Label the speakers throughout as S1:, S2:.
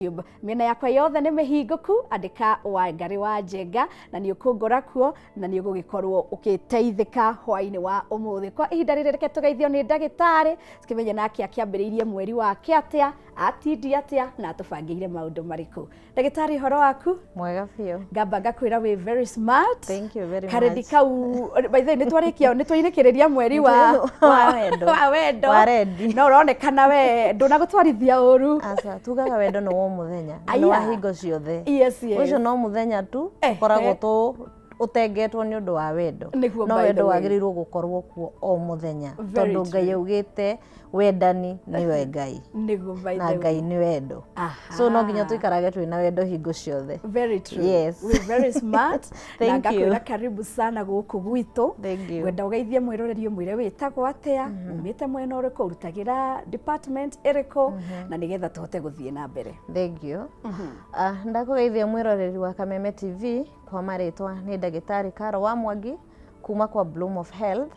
S1: YouTube. Mĩena yakwa yothe nĩ mĩhingũku, andĩka Wangari wa Njenga na nĩ ũkũngora kuo na nĩ ũgũgĩkorwo ũgĩteithĩka hwainĩ wa ũmũthĩ. Kwa ihinda rĩrĩ reke tũgeithio nĩ ndagĩtarĩ tũkĩmenye nake akĩambĩrĩirie mweri wake atĩa, atindi atĩa na atũbangĩire maũndũ marĩkũ. Ndagĩtarĩ, ũhoro waku?
S2: Mwega biũ.
S1: Ngamba ngakwĩra wĩ very smart.
S2: Thank you very
S1: Karedi
S2: much.
S1: kau, by the way, nĩ twarĩkia, nĩ twainĩkĩrĩria mweri wa
S2: Wa wendo.
S1: Wa wendo.
S2: Wa rendi.
S1: No ũronekana we ndũnagũtwarithia ũru.
S2: Aca, tugaga wendo nĩ wa mũthenya na nĩ
S1: Aya.
S2: wa hingo ciothe.
S1: Yes.
S2: Ũcio no mũthenya tu ũkoragwo tũ ũtengetwo nĩ ũndũ wa wendo.
S1: Nĩguo,
S2: No
S1: by the
S2: wendo
S1: way.
S2: wagĩrĩirwo gũkorwo kuo o mũthenya
S1: Very
S2: tondũ Ngai
S1: true.
S2: augĩte wendani nĩwe Ngai
S1: Nĩguo, by
S2: na
S1: the way.
S2: Ngai nĩ wendo. So no nginya tũikarage twĩna wendo hingo ciothe.
S1: Very true.
S2: Yes.
S1: We're very smart. Na
S2: Thank you.
S1: ngakwĩra karibu sana gũkũ gwitũ.
S2: Thank you.
S1: Ngwenda ũgeithie mwĩroreri, ũmwĩre wĩtagwo atĩa, umĩte mwena ũrĩkũ, ũrutagĩra department ĩrĩkũ, na nĩgetha tũhote gũthiĩ na mbere.
S2: Thank you. Ndakũgeithia mwĩroreri wa Kameme TV. Kwa marĩtwa nĩ ndagĩtarĩ Caro wa Mwangi kuma kwa Bloom of Health,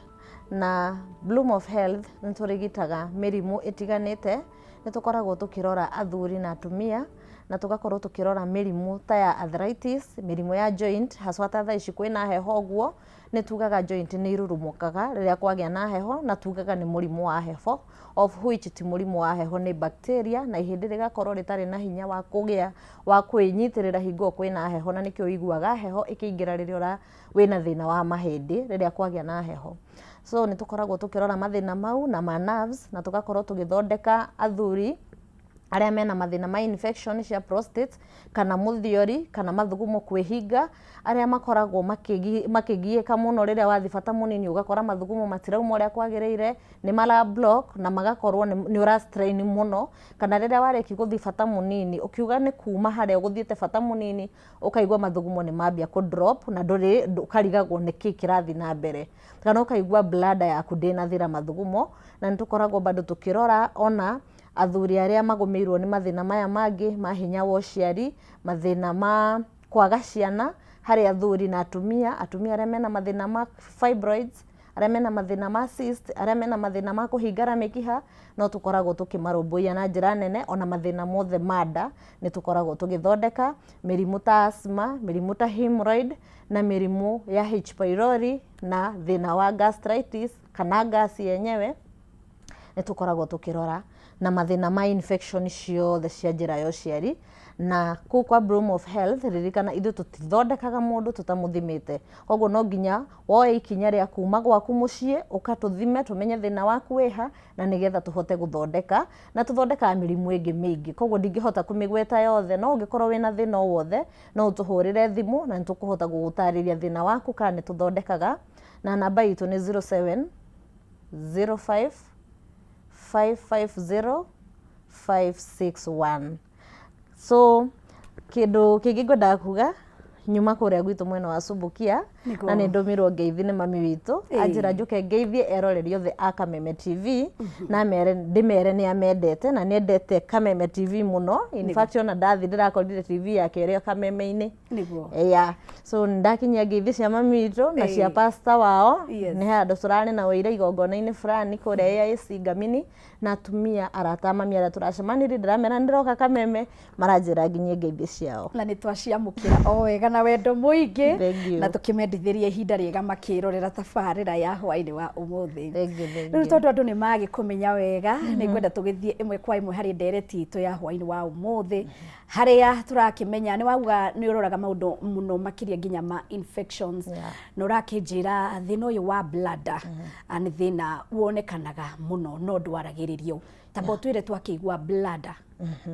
S2: na Bloom of Health nĩ tũrigitaga mĩrimũ ĩtiganĩte. Nĩ tũkoragwo tũkĩrora athuri na atumia na tũgakorwo tũkĩrora mĩrimũ ta ya arthritis, mĩrimũ ya joint, haswa ta thaa ici kwĩna heho ũguo. Nĩ tugaga joint nĩ irurumũkaga rĩrĩa kwagĩa na heho, na tugaga nĩ mũrimũ wa heho, of which ti mũrimũ wa heho, nĩ bacteria, na ihĩndĩ rĩgakorwo rĩtarĩ na hinya wa kũgĩa wa kwĩnyitĩrĩra hingo ĩyo kwĩna heho, na nĩkĩo ũiguaga heho ĩkĩingĩra rĩrĩa ũra wĩna thĩna wa mahĩndĩ rĩrĩa kwagĩa na heho. So nĩ tũkoragwo tũkĩrora mathĩna mau na ma nerves, na tũgakorwo tũgĩthondeka athuri arĩa mena mathĩna ma infection cia prostate kana mũthiori kana mathugumo kwĩhinga, arĩa makoragwo makĩgiĩka mũno rĩrĩa wathiĩ bata mũnini ũgakora mathugumo matirauma ũrĩa kwagĩrĩire, nĩ mara block na magakorwo nĩ ũra strain mũno, kana rĩrĩa warĩkia gũthiĩ bata mũnini, ũkiuga nĩ kuma harĩa ũgũthiĩte bata mũnini, ũkaigua mathugumo nĩ mambia kũ drop na ndũrĩ ũkarigagwo nĩkĩ kĩrathiĩ na mbere, kana ũkaigua bladder yaku ndĩnathira mathugumo. Na nĩ tũkoragwo bado tũkĩrora ona athuri arĩa magũmĩirwo nĩ mathĩna maya mangĩ ma hinya wa ũciari, mathĩna ma kwaga ciana harĩ athuri na atumia, atumia arĩa mena mathĩna ma fibroids, arĩa mena mathĩna ma cyst, arĩa mena mathĩna ma kũhingara mĩkiha, no tũkoragwo tũkĩmarũmbũiya na njĩra nene. Ona mathĩna mothe ma nda nĩ tũkoragwo tũgĩthondeka, mĩrimũ ta asthma, mĩrimũ ta hemorrhoid na mĩrimũ ya H pylori na thĩna wa gastritis kana gasi yenyewe nĩ tũkoragwo tũkĩrora, na mathĩna ma infection ciothe cia njĩra ya ũciari. Na kũu kwa Bloom of Health, ririkana ithuĩ tũtithondekaga mũndũ tũtamũthimĩte, koguo no nginya woe ikinya rĩa kuma gwaku mũciĩ ũka tũthime tũmenye thĩna waku wĩha, na nĩgetha tũhote gũthondeka. Na tũthondekaga mĩrimũ ĩngĩ mĩingĩ, koguo ndingĩhota kũmĩgweta yothe, no ũngĩkorwo wĩna thĩna o wothe no ũtũhũrĩre thimũ na nĩ tũkũhota gũgũtarĩria thĩna waku kana nĩ tũthondekaga. Na namba itũ nĩ 07 05 550 561. So kĩndũ kĩngĩ ngwendaga kuga, nyuma kũrĩa gwitũ mwena wa Subukia. Na nĩ ndũmirwo ngeithi nĩ mami witũ. Anjĩra njũke ngeithie eroreri othe a Kameme TV na mere ndĩmere nĩ amendete na nĩ endete Kameme TV mũno. In fact, ona ndathi ndĩrakorire TV yake ĩrĩ o Kameme-inĩ. Yeah. So ndakinyia ngeithi cia mami witũ na cia pastor wao. Nĩ handũ tũrarĩ na wĩira igongona-inĩ fulani kũrĩa AIC Ngamini, na atumia arata a mami arĩa tũracemanirie, ndĩramera ndĩroka Kameme, maranjĩra nginyie ngeithi ciao.
S1: Na nĩ twaciamũkĩra o wega na wendo mũingĩ.
S2: Thank you.
S1: Na tũkĩmendithĩria ihinda rĩega makĩrorera tabarĩra ya hwainĩ wa ũmũthĩ.
S2: Thank you, thank
S1: Rĩu
S2: you.
S1: tondũ andũ nĩ magĩkũmenya wega, nĩ ngwenda tũgĩthiĩ ĩmwe kwa ĩmwe harĩ ndereti itũ ya hwainĩ wa ũmũthĩ, harĩa tũrakĩmenya nĩ wauga nĩ ũroraga maũndũ mũno makĩria nginya ma infections, na ũrakĩnjĩra thĩna ũyũ wa bladder nĩ thĩna wonekanaga mũno no ndwaragĩrĩrio. Tamba ũtwĩre twakĩigua bladder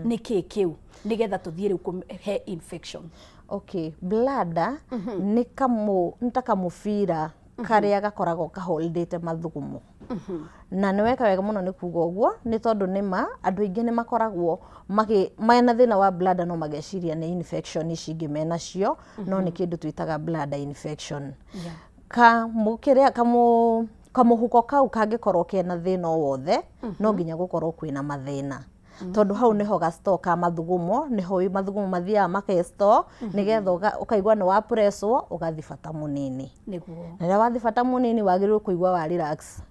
S1: nĩ kĩ kĩu, nĩgetha tũthiĩ rĩu he infection.
S2: Okay, bladder nĩ kamũ nĩ ta kamũbira karĩa gakoragwo kaholdĩte mathugumo. Na nĩ weka wega mũno nĩ kuga ũguo, nĩ tondũ nĩ ma andũ aingĩ nĩ makoragwo mena thĩna wa bladder no mageciria nĩ infection ici ingĩ menacio, no nĩ kĩndũ twĩtaga bladder infection. Kamũ kĩrĩa kamũ kamũhuko kau kangĩkorwo kena thĩna o wothe, no nginya gũkorwo kwĩna mathĩna. Tondũ hau nĩho ga store ka mathugumo, nĩho mathugumo mathiaga make store, nĩgetha ũkaigua nĩ wa presswo ũgathi bata mũnini. Na rĩrĩa wathi bata mũnini wagĩrĩirwo kũigua wa relax.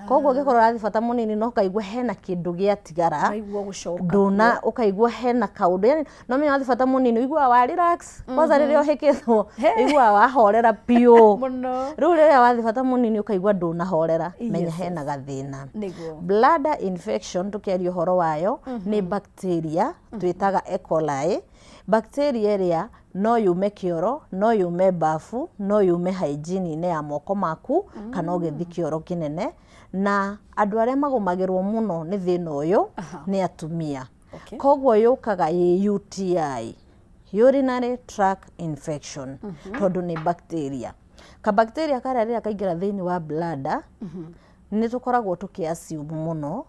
S2: Koguo ũngĩkorwo ũrathi bata mũnini na ũkaigua hena kĩndũ gĩatigara,
S1: Ũraigua gũcoka.
S2: Ndũna ũkaigua hena kaũndũ, yani no menya wathi bata mũnini ũiguaga wa relax. Kwanza rĩrĩa ũhĩkĩtwo ũiguaga wahorera biũ.
S1: Mũno.
S2: Rĩu rĩrĩa wathi bata mũnini ũkaigua ndũnahorera, menya hena gathĩna. Bladder infection tũkĩaria ũhoro wayo nĩ bacteria twĩtaga E. coli. Bacteria ĩrĩa no yume kĩoro, no yume bafu, no yume hygiene-inĩ ya moko maku kana ũgĩthiĩ kĩoro kĩnene. Na andũ arĩa magũmagĩrwo mũno nĩ thĩna ũyũ nĩ atumia. Koguo yũkaga ĩ UTI, urinary tract infection, tondũ nĩ bacteria. Ka bacteria karĩa rĩrĩa kaingĩra thĩinĩ wa bladder, nĩ tũkoragwo tũkĩ assume mũno,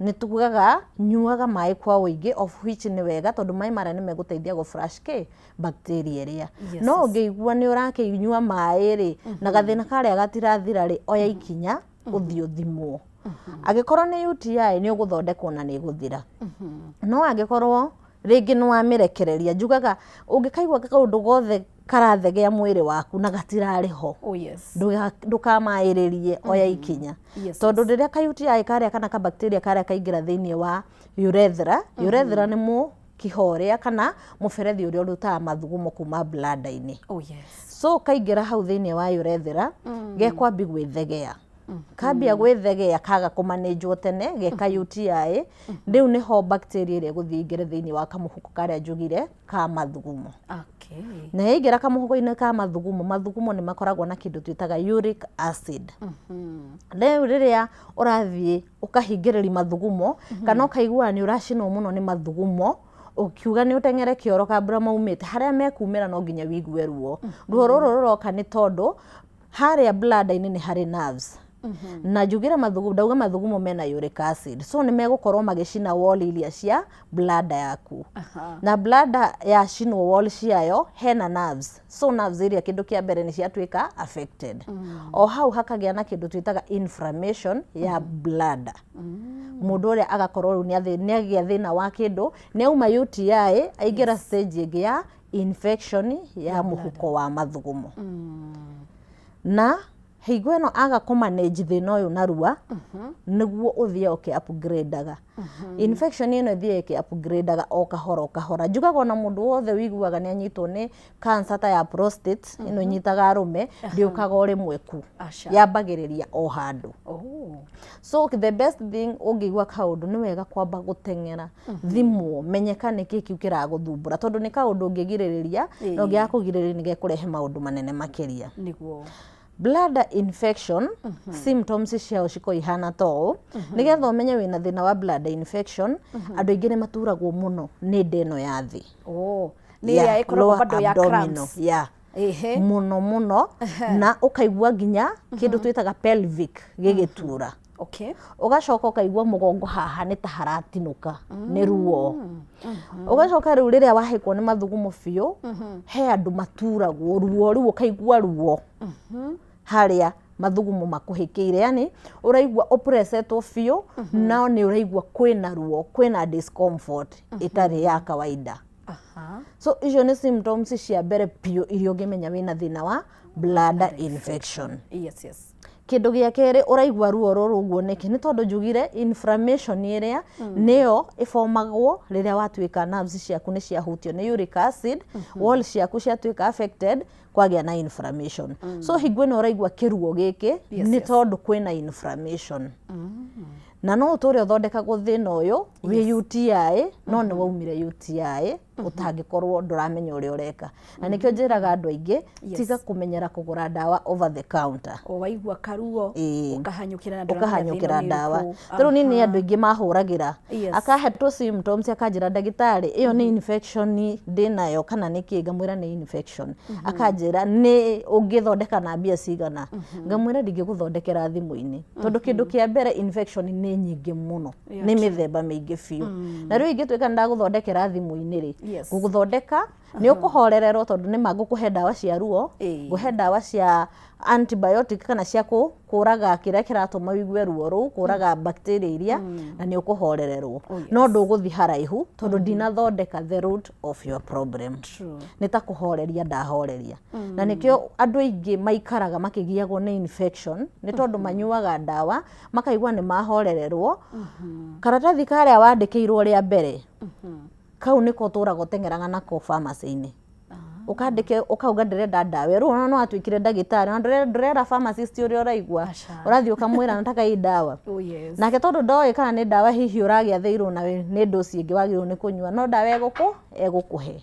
S2: nĩ tugaga nyuaga maĩ kwa ũingĩ, of which nĩ wega tondũ maĩ marĩa nĩ megũteithia gũ flush kĩ bacteria ĩrĩa. No ũngĩigua nĩ ũrakĩnyua maĩ rĩ, na gathĩna karĩa gatirathira rĩ, oya ikinya ũthiĩ ũthimwo. Angĩkorwo nĩ UTI nĩ ũgũthondekwo na nĩ ĩgũthira. No angĩkorwo rĩngĩ nĩ wamĩrekereria, njugaga ũngĩkaigua kaũndũ gothe karathegea mwĩrĩ waku na gatirarĩ ho, ndũkamaĩrĩrie, oya ikinya. Tondũ rĩrĩa ka UTI karĩa kana ka bacteria karĩa kaingĩra thĩinĩ wa urethra, urethra nĩ mũkiha ũrĩa kana mũberethi ũrĩa ũrutaga mathugumo kuma bladder-inĩ. So kaingĩra hau thĩinĩ wa urethra, gekwambi gwĩthegea. Kambia gwĩthegea kaga kũmanĩnjwo tene geka UTI, rĩu nĩho bacteria ĩrĩa ĩgũthiĩ ĩingĩre thĩinĩ wa kamũhuko karĩa njugire ka mathugumo. Na yaingĩra kamũhuko-inĩ ka mathugumo, mathugumo nĩ makoragwo na kĩndũ twĩtaga uric acid. Rĩu rĩrĩa ũrathiĩ ũkahingĩrĩria mathugumo, kana ũkaigua nĩ ũracinwo mũno nĩ mathugumo, ũkiuga nĩ ũteng'ere kĩoro kambura maumĩte, harĩa mekumĩra no nginya wĩigue ruo. Ruo rũrũ rũroka nĩ tondũ harĩa bladder-inĩ nĩ harĩ nerves. Na njugire mathugumo, ndauga mathugumo mena uric acid, so nĩ megũkorwo magĩcina wall iria cia bladder yaku. Na bladder yacinwo wall ciayo hena nerves, so nerves iria kĩndũ kĩa mbere nĩ ciatuĩka affected. O hau hakagĩa na kĩndũ twĩtaga inflammation ya bladder. Mũndũ ũrĩa agakorwo rĩu nĩ agĩa thĩna wa kĩndũ, nĩ auma UTI aingĩra stage ĩngĩ ya infection ya mũhuko wa mathugumo. Na hingo ĩno aga kũ manage thĩna ũyũ narua, nĩguo ũthiaga ũkĩ upgrade-aga. Infection ĩno ĩthiaga ĩkĩ upgrade-aga o kahora o kahora. Njugaga ona mũndũ wothe ũiguaga nĩ anyitwo nĩ cancer ta ya prostate, ĩno ĩnyitaga arũme, ndĩũkaga o rĩmwe ku. Yambagĩrĩria o handũ. So the best thing ũngĩigua kaũndũ nĩ wega kwamba gũteng'era, thimwo, menyeka nĩkĩ kĩu kĩragũthumbũra, tondũ nĩ kaũndũ ũngĩgirĩrĩria, na ũngĩaga kũgirĩrĩria nĩ gekũrehe maũndũ manene makĩria. Bladder infection, symptoms ciao cikoragwo ihana ta ũũ. Nĩgetha ũmenye wĩna thĩna wa bladder infection, andũ aingĩ nĩ maturagwo mũno nĩ nda ĩno ya thĩ.
S1: Nĩ ĩrĩa ĩkoragwo
S2: Lower
S1: bado ya
S2: abdominal,
S1: cramps.
S2: Mũno mũno, na ũkaigua nginya kĩndũ twĩtaga pelvic gĩgĩtura. Ũgacoka ũkaigua mũgongo haha nĩ ta haratinũka nĩ ruo. Ũgacoka rĩu rĩrĩa wahĩkwo nĩ mathugumo biũ, he andũ maturagwo ruo rĩu ũkaigua ruo harĩa mathugumo makũhĩkĩire, yani ũraigua ũpresetwo biũ, no nĩ ũraigua kwĩna ruo, kwĩna discomfort ĩtarĩ ya kawaida. So icio nĩ symptoms cia mbere biũ iria ũngĩmenya wĩna thĩna wa bladder infection. Kĩndũ gĩa kerĩ ũraigua ruo rũrũ ũguo nĩkĩ? Nĩ tondũ njugire inflammation ĩrĩa nĩyo ĩbomagwo rĩrĩa watuĩka nerves ciaku nĩ ciahutio nĩ uric acid, wall ciaku ciatuĩka affected, kwagĩa na inflammation. So hingo ĩno ũraigua kĩruo gĩkĩ nĩ tondũ kwĩna inflammation. Na no ũtũre ũthondekagwo thĩna ũyũ wĩ UTI, no nĩ waumire UTI ũtangĩkorwo ndũramenya ũrĩa ũreka. Na nĩkĩo njĩraga andũ aingĩ, tiga kũmenyera kũgũra ndawa over the counter.
S1: O waigua karuo, ũkahanyũkĩra na ndũramenya
S2: Ũkahanyũkĩra
S1: thĩna nĩ
S2: ndawa.
S1: ũrĩkũ.
S2: Tarĩu niĩ nĩ andũ aingĩ mahũragĩra. Akahe tũ symptoms akanjĩra ndagĩtarĩ ĩyo nĩ infection ndĩnayo kana nĩ kĩ, ngamwĩra nĩ infection. Akanjĩra nĩ ũngĩthondeka na mbia cigana, ngamwĩra ndingĩgũthondekera thimũ-inĩ, tondũ kĩndũ kĩa mbere infection nĩ nyingĩ mũno, nĩ mĩthemba mĩingĩ biũ. Na rĩu ingĩtuĩka nĩ ndagũthondekera thimũ-inĩ rĩ, Ngũgũthondeka nĩ ũkũhorererwo tondũ nĩ ma ngũkũhe ndawa cia ruo, ngũhe ndawa cia antibiotic kana cia kũraga kĩrĩa kĩratũma ũigue ruo rũu, kũraga bacteria iria, na nĩ ũkũhorererwo. No ndũgũthiĩ haraihu tondũ ndinathondeka the root of your problem. Nĩ ta kũhoreria ndahoreria. Na nĩkĩo andũ aingĩ maikaraga makĩgiagwo nĩ infection nĩ tondũ manyuaga ndawa makaigua nĩ mahorererwo. Karatathi karĩa wandĩkĩirwo rĩa mbere, kau nĩko ũtũraga ũteng'eraga nako pharmacy-inĩ. Ũkandĩke ũkauga ndĩrenda ndawa ĩyo, rĩu ona no watuĩkire ndagĩtarĩ ona ndũrera pharmacist ũrĩa ũraigua, ũrathiĩ ũkamwĩra nataka hii dawa. Nake tondũ ndoĩ kana nĩ ndawa hihi ũragĩathĩirwo na nĩ dose ĩngĩ wagĩrĩirwo nĩ kũnyua, no ndawa egũkũhe.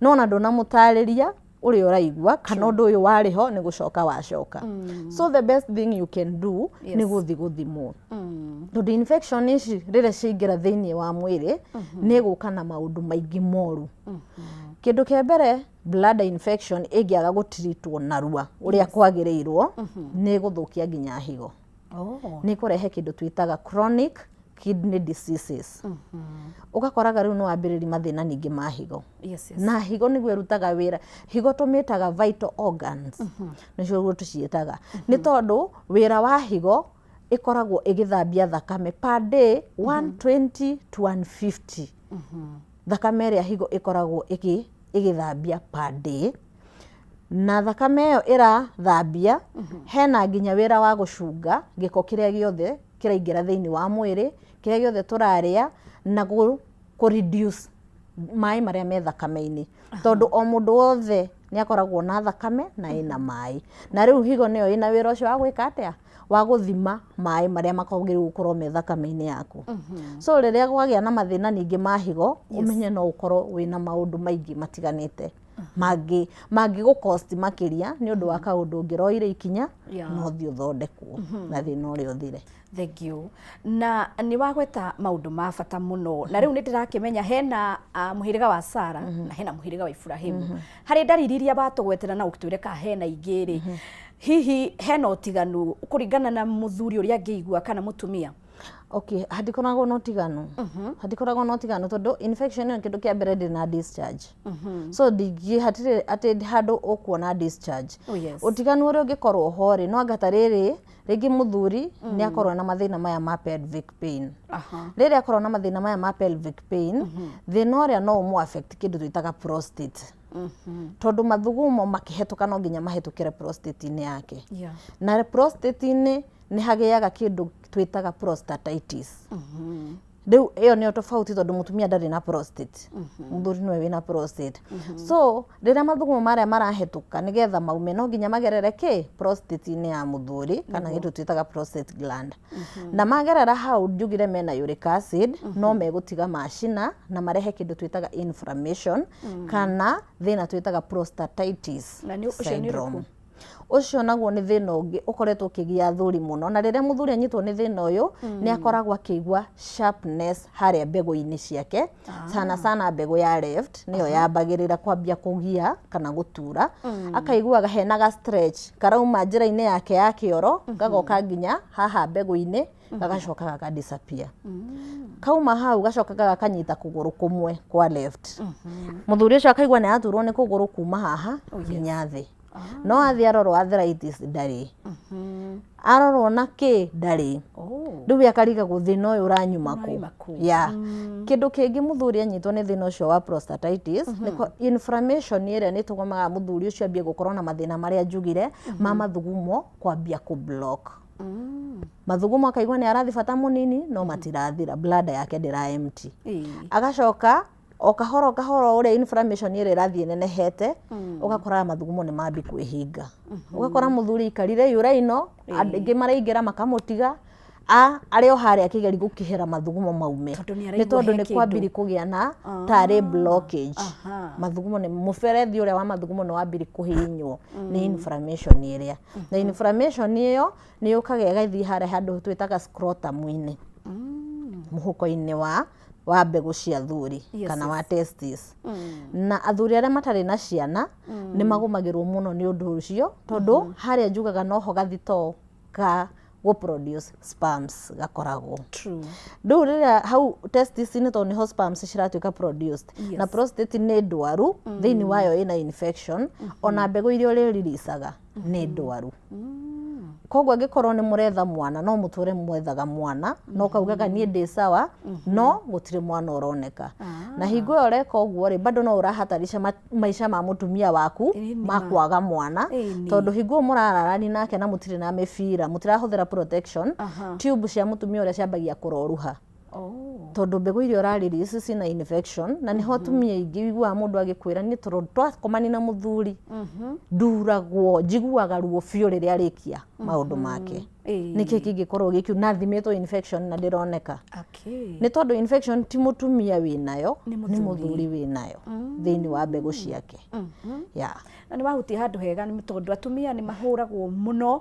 S2: No ona ndũnamũtarĩria ũrĩa ũraigua kana ũndũ ũyũ warĩ ho nĩ gũcoka wacoka. So the best thing you can do nĩ gũthiĩ gũthimwo. Tondũ infection ici rĩrĩa ciaingĩra thĩinĩ wa mwĩrĩ nĩ ĩgũka na maũndũ maingĩ moru. Kĩndũ kĩa mbere, bladder infection ĩngĩaga gũtiritwo narua ũrĩa kwagĩrĩirwo, nĩ ĩgũthũkia nginya higo. Nĩ ĩkũrehe kĩndũ twĩtaga chronic kidney diseases. Ũgakoraga rĩu nĩ wambĩrĩria mathĩna ningĩ ma higo. Na higo nĩguo ĩrutaga wĩra. Higo tũmĩtaga vital organs. Nĩcio ũguo tũciĩtaga. Nĩ tondũ wĩra wa higo ĩkoragwo ĩgĩthambia thakame per day 120 to 150. Thakame ĩrĩa higo ĩkoragwo ĩgĩthambia per day. Na thakame ĩyo ĩrathambia, hena nginya wĩra wa gũcunga gĩko kĩrĩa gĩothe kĩraingĩra thĩinĩ wa mwĩrĩ, kĩrĩa gĩothe tũrarĩa, na kũ reduce maĩ marĩa me thakame-inĩ. Tondũ o mũndũ wothe nĩ akoragwo na thakame na ĩna maĩ. Na rĩu higo nĩyo ĩna wĩra ũcio wa gwĩka atĩa? Wa gũthima maĩ marĩa magĩrĩirwo gũkorwo me thakame-inĩ yaku. So rĩrĩa kwagĩa na mathĩna ningĩ ma higo, ũmenye no ũkorwo wĩna maũndũ maingĩ matiganĩte mangĩ mangĩgũ cost makĩria nĩ ũndũ wa kaũndũ ũngĩroire ikinya na ũthiĩ ũthondekwo na thĩna ũrĩa ũthire.
S1: Thank you. Na nĩ wagweta maũndũ ma bata mũno. Na rĩu nĩ ndĩrakĩmenya hena mũhĩrĩga wa Sara na hena mũhĩrĩga wa Iburahĩmu. Harĩ ndariri iria watũgwetera na ũgĩtwĩre kana hena ingĩ rĩ, hihi hena ũtiganu kũringana na mũthuri ũrĩa angĩigua kana mũtumia?
S2: Okay, hatikoragwo na ũtiganu. Hatikoragwo na ũtiganu tondũ infection ĩyo kĩndũ kĩa mbere ndĩrĩ na discharge. So ndingĩ hatirĩ atĩ handũ ũkuona discharge. Ũtiganu ũrĩa ũngĩkorwo ho rĩ, no anga ta rĩrĩ, rĩngĩ mũthuri nĩ akorwo na mathĩna maya ma pelvic pain. Rĩrĩa akorwo na mathĩna maya ma pelvic pain, thĩna ũrĩa no ũmũ affect kĩndũ twĩtaga prostate. Tondũ mathugumo makĩhetũka no nginya mahetũkĩre prostate-inĩ yake. Na prostate-inĩ nĩ hagĩaga kĩndũ twĩtaga prostatitis. Rĩu ĩyo nĩyo tofauti tondũ mũtumia ndarĩ na prostate, mũthuri nĩwe wĩna prostate. So rĩrĩa mathugumo marĩa marahĩtũka nĩgetha maume no nginya magerere kĩ prostate-inĩ ya mũthuri kana kĩndũ twĩtaga prostate gland. Na magerera hau njugire mena uric acid, no megũtiga macina na marehe kĩndũ twĩtaga inflammation kana thĩna twĩtaga prostatitis
S1: Na ũcio nĩ
S2: syndrome.
S1: ũrĩkũ?
S2: Ũcio naguo nĩ thĩna ũngĩ ũkoretwo ũkĩgia athuri mũno, na rĩrĩa mũthuri anyitwo nĩ thĩna ũyũ nĩ akoragwo akĩigua sharpness harĩa mbegũ-inĩ ciake, sana sana mbegũ ya left nĩyo yambagĩrĩra kwambia kũgia kana gũtura, akaiguaga hena ga stretch karauma njĩra-inĩ yake ya kĩoro gagoka nginya haha mbegũ-inĩ, gagacoka gaka disappear. Kauma hau gacoka gagakanyita kũgũrũ kũmwe kwa left. Mũthuri ũcio akaigua nĩ araturwo nĩ kũgũrũ kuma haha nginya thĩ. No athiĩ arorwo arthritis ndarĩ, arorwo na kĩ ndarĩ. Rĩu we akarigagwo thĩna ũyũ ũranyuma kũ.
S1: Ũraima kũ?
S2: Ya kĩndũ kĩngĩ mũthuri anyitwo nĩ thĩna ũcio wa prostatitis nĩ inflammation ĩrĩa nĩ tũmaga mũthuri ũcio ambie gũkorwo na mathĩna marĩa njugire ma mathugumo kwambia kũ block. Mathugumo akaigua nĩ arathi bata mũnini no matirathira, bladder yake ndĩra empty. Agacoka o kahora o kahora ũrĩa inflammation ĩrĩa ĩrathiĩ ĩnenehete, ũgakoraga mathugumo nĩ mambi kwĩhinga. Ũgakora mũthuri aikarire uraino, andũ aingĩ maraingĩra makamũtiga arĩ o harĩa akĩgeria gũkĩhera mathugumo maume,
S1: Tondũ nĩ
S2: nĩ
S1: araigua
S2: tondũ
S1: he
S2: nĩ
S1: kĩndũ.
S2: kwambiri kũgĩa na tarĩ blockage. Mathugumo nĩ mũberethi ũrĩa wa mathugumo nĩ wambiri kũhihinywo nĩ inflammation ĩrĩa, na inflammation ĩyo nĩ yũkaga ĩgathiĩ harĩa handũ twĩtaga scrotum-inĩ, mũhuko-inĩ wa mbegũ cia athuri kana wa testis. Na athuri arĩa matarĩ na ciana nĩ magũmagĩrwo mũno nĩ ũndũ ũcio, tondũ harĩa njugaga noho gathitoo ka Gũ produce sperms gakoragwo.
S1: True.
S2: Rĩu rĩrĩa hau testis-inĩ, tondũ nĩho sperms ciratuĩka produced, na prostate nĩ ndwaru, thĩinĩ wayo ĩna infection, ona mbegũ iria ũrĩriricaga nĩ ndwaru. Koguo angĩkorwo nĩ mũretha mwana, no mũtũre mwethaga mwana, no kaugaga niĩ ndĩ sawa, no gũtirĩ mwana ũroneka. Na hingo ĩyo ũreka ũguo rĩ, bado no ũrahatarisha maica ma mũtumia waku ma kwaga mwana, tondũ hingo ĩyo mũrararani nake na mũtirĩ na mĩbira, mũtirahũthĩra protection, tube cia mũtumia ũrĩa ciambagia kũroruha, tondũ mbegũ iria ũra release ciĩna infection. Na nĩho atumia aingĩ ũiguaga mũndũ agĩkwĩra, "Niĩ tondũ twakomania na mũthuri nduragwo, njiguaga ruo biũ rĩrĩa arĩkia maũndũ make." Nĩkĩ kĩngĩkorwo gĩkiu na thimĩtwo infection na ndĩroneka? Nĩ tondũ infection ti mũtumia wĩnayo,
S1: Nĩ
S2: nĩ
S1: mũthuri.
S2: Mũthuri wĩnayo thĩinĩ wa mbegũ ciake, yeah.
S1: Na nĩ wahutia handũ hega, nĩ tondũ atumia nĩ mahũragwo mũno,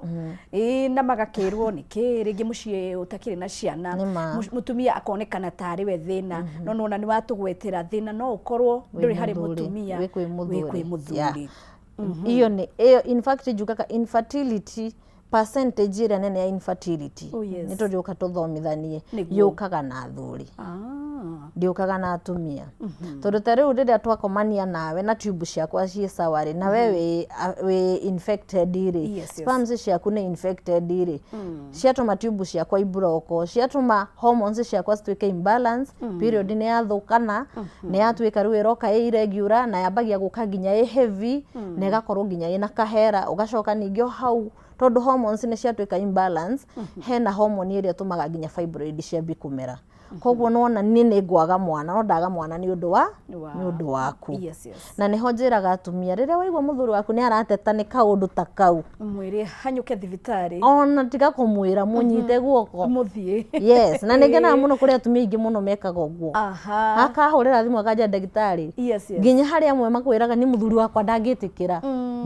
S1: ĩĩ, na magakĩrwo nĩkĩ rĩngĩ mũciĩ ũtakĩrĩ na ciana.
S2: Nĩ ma.
S1: Mũtumia akonekana tarĩ we thĩna, no nona nĩ watũgwetera thĩna no ũkorwo
S2: Wĩ
S1: ndũrĩ harĩ
S2: mũthuri,
S1: mũtumia,
S2: wĩ kwĩ
S1: wĩ
S2: mũthuri.
S1: kwĩ mũthuri.
S2: Iyo nĩ ĩyo, in fact njugaga infertility percentage ĩrĩa nene ya infertility, nĩ tũrĩũka tũthomithanie, yũkaga na athuri, ndĩũkaga na atumia. Tondũ ta rĩu rĩrĩa twakomania nawe na tube ciakwa ciĩ sawa rĩ, na we wĩ infected rĩ, sperms ciaku nĩ infected rĩ, ciatũma tube ciakwa iburoko, ciatũma hormones ciakwa cituĩke imbalance, period nĩ yathũkana, nĩ yatuĩka rĩu ĩroka ĩ irregular, na yambagia gũka nginya ĩ heavy, na ĩgakorwo nginya ĩna kahera. Ũgacoka ningĩ o hau, tondũ hormones nĩ ciatuĩka imbalance, hena hormone ĩrĩa ĩtũmaga nginya fibroid ciambie kũmera. Koguo nĩwona niĩ nĩ ngwaga mwana, no ndaga mwana nĩ ũndũ wa nĩ ũndũ waku. Na nĩho njĩraga atumia, rĩrĩa waigua mũthuri waku nĩ arateta nĩ kaũndũ ta kau,
S1: Mwĩre hanyũke thibitarĩ.
S2: Ona tiga kũmwĩra, mũnyite guoko,
S1: mũthiĩ.
S2: Yes, na nĩ ngenaga mũno kũrĩ atumia aingĩ mũno mekaga ũguo. Akahũrĩra thimũ akanja, "Ndagĩtarĩ." Nginya harĩ amwe makwĩraga, "Nĩ mũthuri wakwa ndangĩtĩkĩra,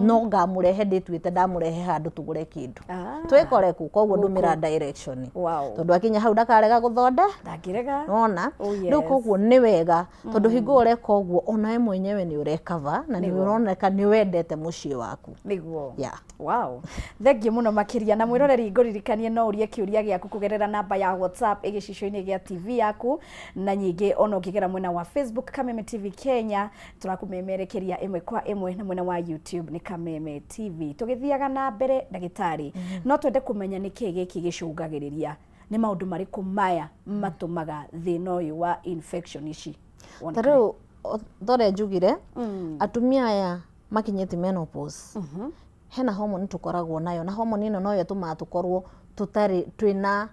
S2: no ngamũrehe, ndĩtuĩte ndamũrehe handũ tũgũre kĩndũ." Twĩkore kũ? Koguo ndũmĩra direction, tondũ akinya hau ndakarega gũthonde.
S1: Ndangĩrega.
S2: Nona?
S1: Oh,
S2: Rĩu koguo nĩ wega, tondũ hingo ũreka ũguo, onawe mwenyewe nĩ ũrekava na nĩ ũroneka nĩ wendete mũciĩ waku. Yeah.
S1: Wow. Thengiũ mũno makĩria. Na mwĩroreri, ngũririkanie no ũrie kĩũria gĩaku kũgerera namba ya WhatsApp ĩgĩcicio-inĩ gĩa TV yaku, na nyingĩ ona ũngĩgera mwena wa Facebook, Kameme TV Kenya, tũrakũmemerekeria ĩmwe kwa ĩmwe, na mwena wa YouTube nĩ Kameme TV. Tũgĩthiaga na mbere, ndagĩtarĩ, no twende kũmenya nĩkĩ gĩkĩ gĩcũngagĩrĩria, nĩ maũndũ marĩkũ maya matũmaga thĩna ũyũ wa infection ici
S2: Ta
S1: wonekane?
S2: rĩu torĩa njugire, atumia aya makinyĩte menopause, hena hormone tũkoragwo nayo, na hormone ĩno noyo ĩtũmaga tũkorwo tũtarĩ twĩna,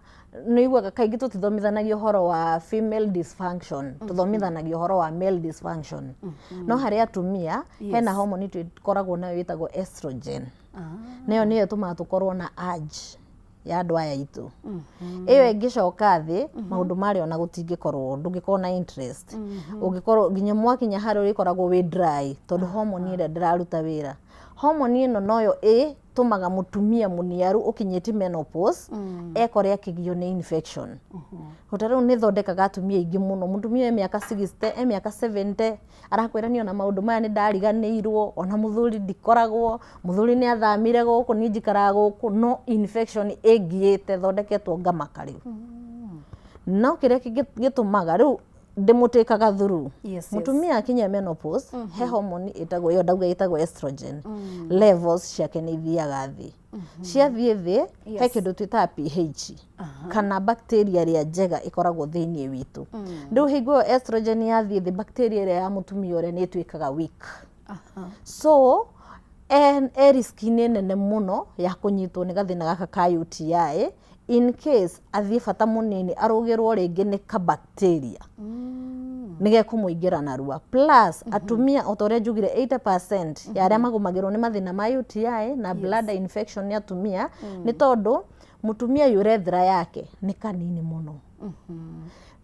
S2: nĩ iguaga kaingĩ tũtithomithanagia ũhoro wa female dysfunction, tũthomithanagia ũhoro wa male dysfunction, no harĩ atumia hena hormone tũkoragwo nayo ĩtagwo estrogen. Nayo nĩyo ĩtũmaga tũkorwo na urge ya andũ aya aitũ. Ĩyo ĩngĩcoka thĩ, maũndũ marĩa ona gũtingĩkorwo, ndũngĩkorwo na interest, ũngĩkorwo nginya mwakinya harĩa ũrĩkoragwo wĩ dry, tondũ hormone ĩrĩa ndĩraruta wĩra. Hormone ĩno noyo ĩtũmaga mũtumia mũniaru ũkinyĩtie menopause ekore akĩgio nĩ infection. Ta rĩu nĩ ĩthondekaga atumia aingĩ mũno. Mũtumia e mĩaka 60, e mĩaka 70, arakwĩra, "Niĩ ona maũndũ maya nĩ ndariganĩirwo, ona mũthuri ndikoragwo, mũthuri nĩ athamire gũkũ, niĩ njikaraga gũkũ," no infection ĩngiĩte thondeketwo ngamaka. Rĩu no kĩrĩa gĩtũmaga rĩu ndĩmũtĩkaga through, mũtumia akinya menopause, he hormone ĩtagwo ĩyo ndauga ĩtagwo estrogen, levels ciake nĩ ithiaga thĩ. Ciathiĩ thĩ, he kĩndũ twĩtaga pH kana bacteria ĩrĩa njega ĩkoragwo thĩinĩ witũ. Rĩu hingo ĩyo estrogen yathiĩ thĩ, bacteria ĩrĩa ya mũtumia ũrĩa nĩ ĩtuĩkaga weak, so e risk-inĩ nene mũno ya kũnyitwo nĩ gathĩna gaka ka UTI. In case athiĩ bata mũnini arũgĩrwo rĩngĩ nĩ ka bacteria, nĩ gekũmũingĩra narua. Plus atumia, o ta ũrĩa njugire, 80% ya arĩa magũmagĩrwo nĩ mathĩna ma UTI na bladder infection nĩ atumia, nĩ tondũ mũtumia urethra yake nĩ kanini mũno.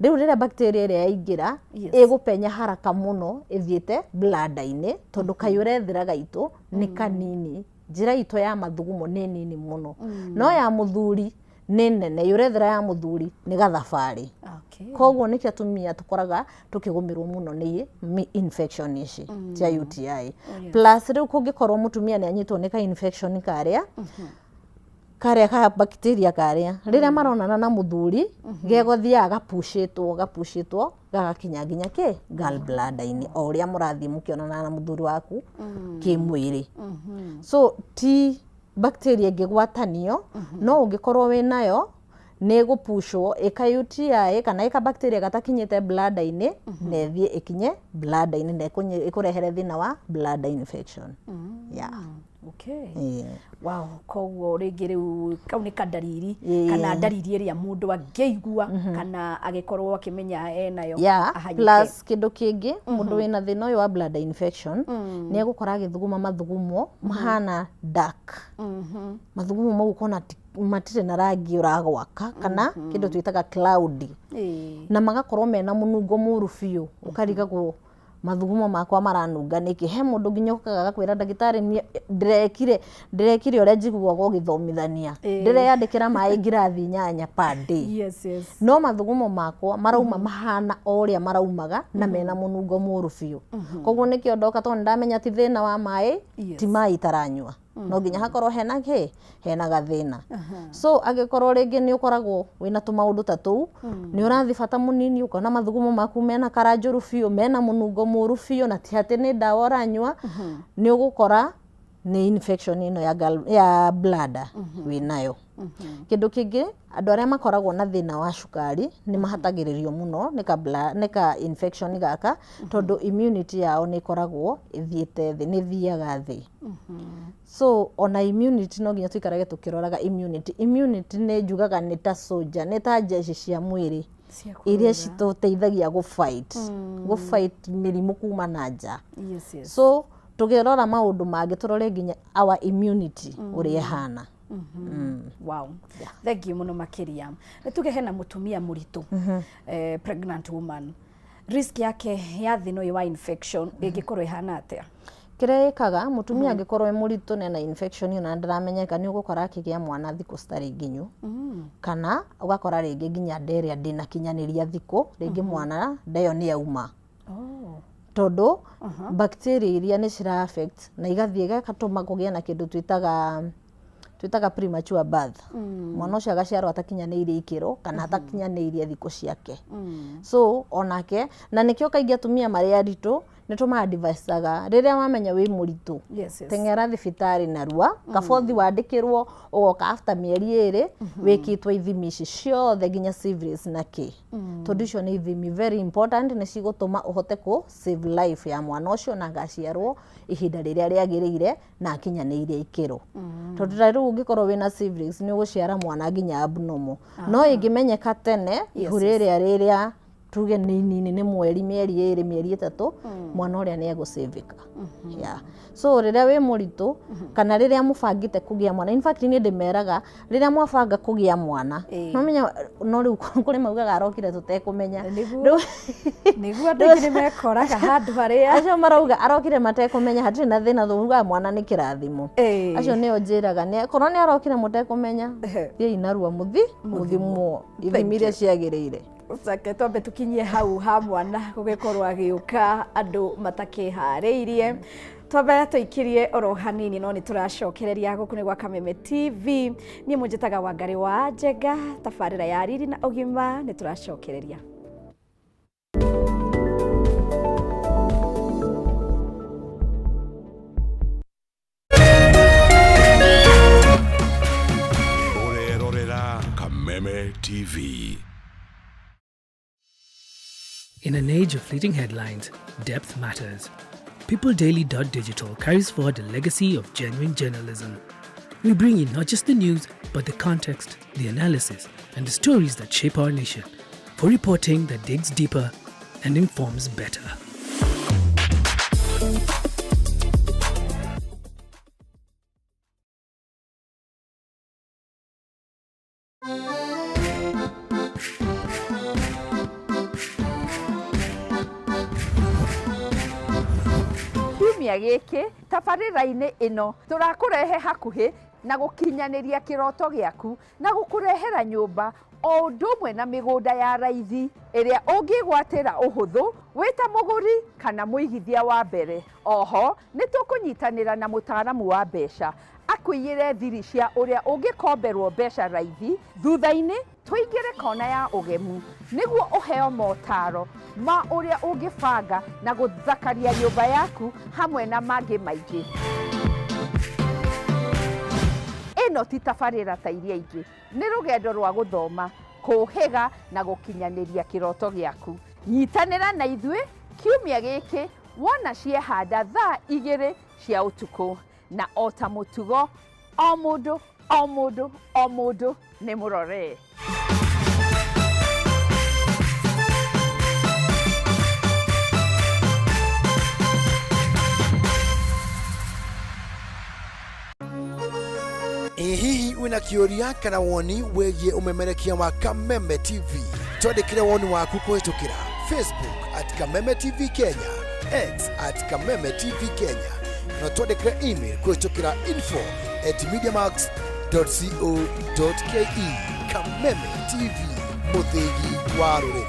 S2: Rĩu rĩrĩa bacteria ĩrĩa yaingĩra, ĩgũpenya haraka mũno ĩthiĩte bladder-inĩ, tondũ kayurethra gaitũ nĩ kanini, njĩra itũ ya mathugumo nĩ nini mũno, no ya mũthuri nĩ nene. Urethra ya mũthuri nĩ gathabarĩ. Koguo nĩkĩo atumia tũkoraga tũkĩgũmĩrwo mũno nĩ infection ici cia UTI. Plus rĩu kũngĩkorwo mũtumia nĩ anyitwo nĩ ka infection karĩa Karĩa ka bacteria karĩa rĩrĩa maronana na mũthuri, gegũthiaga gapucĩtwo gapucĩtwo gagakinya nginya kĩ gallbladder-inĩ o ũrĩa mũrathiĩ mũkĩonana na mũthuri waku kĩmwĩrĩ. So ti bacteria ĩngĩgwatanio, no ũngĩkorwo wĩnayo nĩ ĩgũpushwo ĩka UTI kana ĩka bacteria gatakinyĩte bladder-inĩ na ĩthiĩ ĩkinye bladder-inĩ na ĩkũrehere thĩna wa bladder infection. Yeah.
S1: Okay.
S2: Yeah.
S1: Wow, koguo rĩngĩ rĩu kau nĩ kandariri
S2: Ĩĩ.
S1: kana ndariri ĩrĩa mũndũ angĩigua kana agĩkorwo akĩmenya enayo
S2: Yeah,
S1: ahanyũke.
S2: Plus kĩndũ kĩngĩ, mũndũ wĩna thĩna ũyũ wa bladder infection nĩ egũkora agĩthuguma mathugumo mahana dark. Mathugumo mau ũkona matirĩ na rangi ũragwaka kana kĩndũ twĩtaga cloudy. Na magakorwo mena mũnungo mũru biũ, ũkarigagwo mathugumo makwa maranunga nĩkĩ. He mũndũ nginya ũkaga agakwĩra, "Ndagĩtarĩ, niĩ ndĩrekire ũrĩa njiguaga ũgĩthomithania, ndĩreyandĩkĩra maĩ ngirathi 8 per day, no mathugumo makwa marauma mahana o ũrĩa maraumaga na mena mũnungo mũru biũ." Koguo nĩkĩo ndoka, tondũ nĩndamenya ti thĩna wa maĩ, ti maĩ itaranyua, no nginya hakorwo hena kĩ, hena gathĩna. So angĩkorwo rĩngĩ nĩ ũkoragwo wĩna tũmaũndũ ta tũu, nĩ ũrathiĩ bata mũnini ũkona mathugumo maku mena kara njũru biũ, mena mũnungo mũru biũ, na ti atĩ nĩ ndawa ũranyua, nĩ ũgũkora nĩ infection ĩno ya bladder wĩnayo. Kĩndũ kĩngĩ, andũ arĩa makoragwo na thĩna wa cukari nĩ mahatagĩrĩrio mũno nĩ ka infection gaka, tondũ immunity yao nĩ ĩkoragwo ĩthiĩte thĩ, nĩ ĩthiaga thĩ. So ona immunity no nginya tũikarage tũkĩroraga immunity. Immunity nĩ njugaga nĩ ta soldier, nĩ ta jeshi cia mwĩrĩ
S1: Cia
S2: iria
S1: kũrũa.
S2: Citũteithagia gũ fight mĩrimũ kuma na nja. So tũkĩrora maũndũ mangĩ, tũrore nginya our immunity ũrĩa ĩhana.
S1: Wow, thank you mũno makĩria. Nĩ tuge hena mũtumia mũritũ, pregnant woman, risk yake ya thĩna ũyũ wa infection ĩngĩkorwo ĩhana atĩa?
S2: Kĩrĩa ĩkaga mũtumia angĩkorwo e mũritũ na ena infection ĩyo na ndaramenyeka, nĩ ũgũkora akĩgĩa mwana thikũ citarĩ nginyu, kana ũgakora rĩngĩ nginya nda ĩrĩa ndĩnakinyanĩria thikũ, rĩngĩ mwana nda ĩyo nĩ yauma, tondũ bacteria iria nĩ cira affect na igathiĩ igatũma kũgĩe na kĩndũ twĩtaga premature birth. Mwana ũcio agaciarwo atakinyanĩirie ikĩro kana atakinyanĩirie thikũ ciake. So onake na nĩkĩo kaingĩ atumia marĩ aritũ nĩ tũmaadvisaga, rĩrĩa wamenya wĩ mũritũ, teng'era thibitarĩ narua, kabothi wandĩkĩrwo, ũgoka after mĩeri 2 wĩkĩtwo ithimi ici ciothe nginya syphilis na kĩ, tondũ icio nĩ ithimi very important, nĩ cigũtũma ũhote kũ save life ya mwana ũcio na agaciarwo ihinda rĩrĩa rĩagĩrĩire na akinyanĩirie ikĩro. Tondũ ta rĩu ũngĩkorwo wĩna syphilis, nĩ ũgũciara mwana nginya abnormal, no ĩngĩmenyeka tene, ihu rĩrĩa rĩrĩa tuge nĩ inini, nĩ mweri, mĩeri 2, mĩeri 3, mwana ũrĩa nĩ egũcĩvĩka. Yeah. So rĩrĩa wĩ mũritũ kana rĩrĩa mũbangĩte kũgĩa mwana, in fact niĩ ndĩmeraga rĩrĩa mwabanga kũgĩa mwana, nomenya no rĩu kũrĩ maugaga arokire tũtekũmenya.
S1: Nĩguo andũ aingĩ nĩ mekoraga handũ harĩa
S2: Acio marauga arokire matekũmenya, hatirĩ na thĩna, tugaga mwana nĩ kĩrathimo. Acio nĩo njĩraga nĩ korwo nĩ arokire mũtekũmenya, thiĩi narua mũthi mũthimwo ithimi iria ciagĩrĩire.
S1: Reke twambe tukinyie hau ha mwana gũgĩkorwo agĩũka andũ matakĩharĩirie. Twambe tũikirie oro hanini, no nĩ tũracokereria. Gũkũ nĩ gwa Kameme TV, niĩ mũnjĩtaga Wangarĩ wa Njenga, tabarĩra ya Riri na Ũgima. Nĩ tũracokereria.
S3: Ũrerorera Kameme TV.
S4: In an age of fleeting headlines, depth matters. PeopleDaily.digital carries forward the legacy of genuine journalism. We bring you not just the news, but the context, the analysis, and the stories that shape our nation, for reporting that digs deeper and informs better.
S5: Kiumia gĩkĩ tabarĩra-inĩ ĩno tũrakũrehe hakuhĩ na gũkinyanĩria kĩroto gĩaku na gũkũrehera nyũmba o ũndũ ũmwe na mĩgũnda ya raithi ĩrĩa ũngĩgwatĩra ũhũthũ wĩ ta mũgũri kana mũigithia wa mbere. Oho nĩ tũkũnyitanĩra na mũtaaramu wa mbeca. Tũkũiyĩre thiri cia ũrĩa ũngĩkomberwo mbeca raithi, thutha-inĩ tũingĩre kona ya ũgemu nĩguo ũheo motaro ma ũrĩa ũngĩbanga na gũthakaria nyũmba yaku hamwe na mangĩ maingĩ. Ĩno ti tabarĩra ta iria ingĩ, nĩ rũgendo rwa gũthoma, kũũhĩga na gũkinyanĩria kĩroto gĩaku. Nyitanĩra na ithuĩ kiumia gĩkĩ wona ciehanda thaa 2 cia ũtukũ. Na o ta mũtugo, o mũndũ, o mũndũ, o mũndũ nĩ mũrore.
S6: Ĩ hihi wĩna kĩũria kana woni wĩgiĩ ũmemerekia wa Kameme TV? Twandĩkĩre woni waku kũhĩtũkĩra Facebook at Kameme TV Kenya, X at Kameme TV Kenya, kana twandĩkĩre email kũhĩtũkĩra info at mediamax.co.ke. Kameme TV, mũthĩgi wa rũrĩrĩ.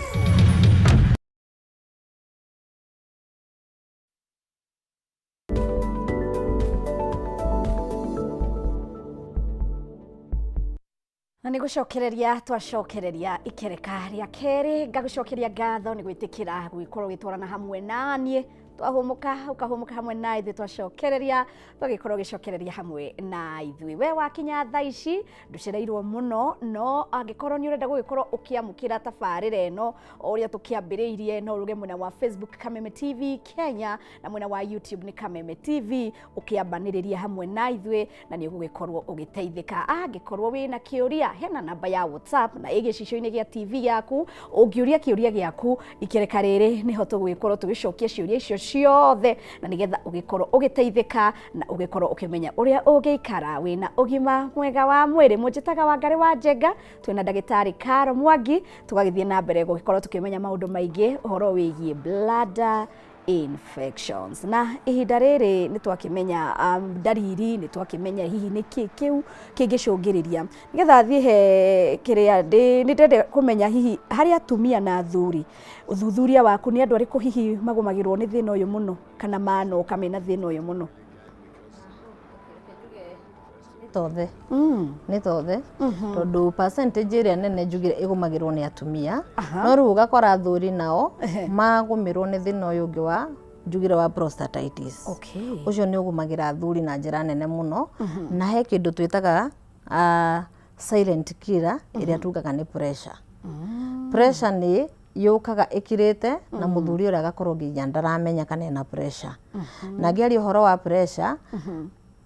S1: Na nĩ gũcokereria twacokereria ikereka rĩa kerĩ, ngagũcokeria ngatho nĩ gwĩtĩkĩra gũgĩkorwo ũgĩtwarana hamwe na niĩ. Twahũmũka ũkahũmũka hamwe na ithuĩ, twacokereria twagĩkorwo ũgĩcokereria hamwe na ithuĩ. We wakinya thaa ici ndũcereirwo mũno, no angĩkorwo nĩ ũrenda gũgĩkorwo ũkĩamũkĩra tabarĩra ĩno o ũrĩa tũkĩambĩrĩirie, no ũruge mwena wa Facebook Kameme TV Kenya na mwena wa YouTube nĩ Kameme TV, ũkĩambanĩrĩria hamwe na ithuĩ na nĩ ũgũgĩkorwo ũgĩteithĩka. Angĩkorwo wĩna kĩũria, hena namba ya WhatsApp na ĩ gĩcicio-inĩ gĩa TV yaku, ũngĩũria kĩũria gĩaku ikereka rĩrĩ nĩho tũgũgĩkorwo tũgĩcokia ciũria icio ciothe, na nĩgetha ũgĩkorwo ũgĩteithĩka na ũgĩkorwo ũkĩmenya ũrĩa ũngĩikara wĩna ũgima mwega wa mwĩrĩ. Mũnjĩtaga Wangarĩ wa Njenga, twĩna ndagĩtarĩ Caro Mwangi, tũgagĩthiĩ na mbere gũgĩkorwo tũkĩmenya maũndũ maingĩ ũhoro wĩgiĩ bladder infections. Na ihinda rĩrĩ nĩ twakĩmenya ndariri, nĩ twakĩmenya hihi nĩ kĩ kĩu kĩngĩcũngĩrĩria. Nĩgetha thiĩ he kĩrĩa nĩ ndĩrenda kũmenya hihi harĩ atumia na athuri, ũthuthuria waku nĩ andũ arĩkũ hihi magũmagĩrwo nĩ thĩna ũyũ mũno kana manoka mena thĩna ũyũ mũno?
S2: Tothe. Nĩ tothe. Tondũ percentage ĩrĩa nene njugire ĩgũmagĩrwo nĩ atumia. No rĩu ũgakora athuri nao magũmĩrwo nĩ thĩna ũyũ ũngĩ wa njugire wa prostatitis. Ũcio nĩ ũgũmagĩra athuri na njĩra nene mũno. Na he kĩndũ twĩtaga silent killer ĩrĩa tugaga nĩ pressure. Pressure nĩ yũkaga ĩkirĩte na mũthuri ũrĩa agakorwo nginya ndaramenya kana ena pressure. Na ngĩaria ũhoro wa pressure,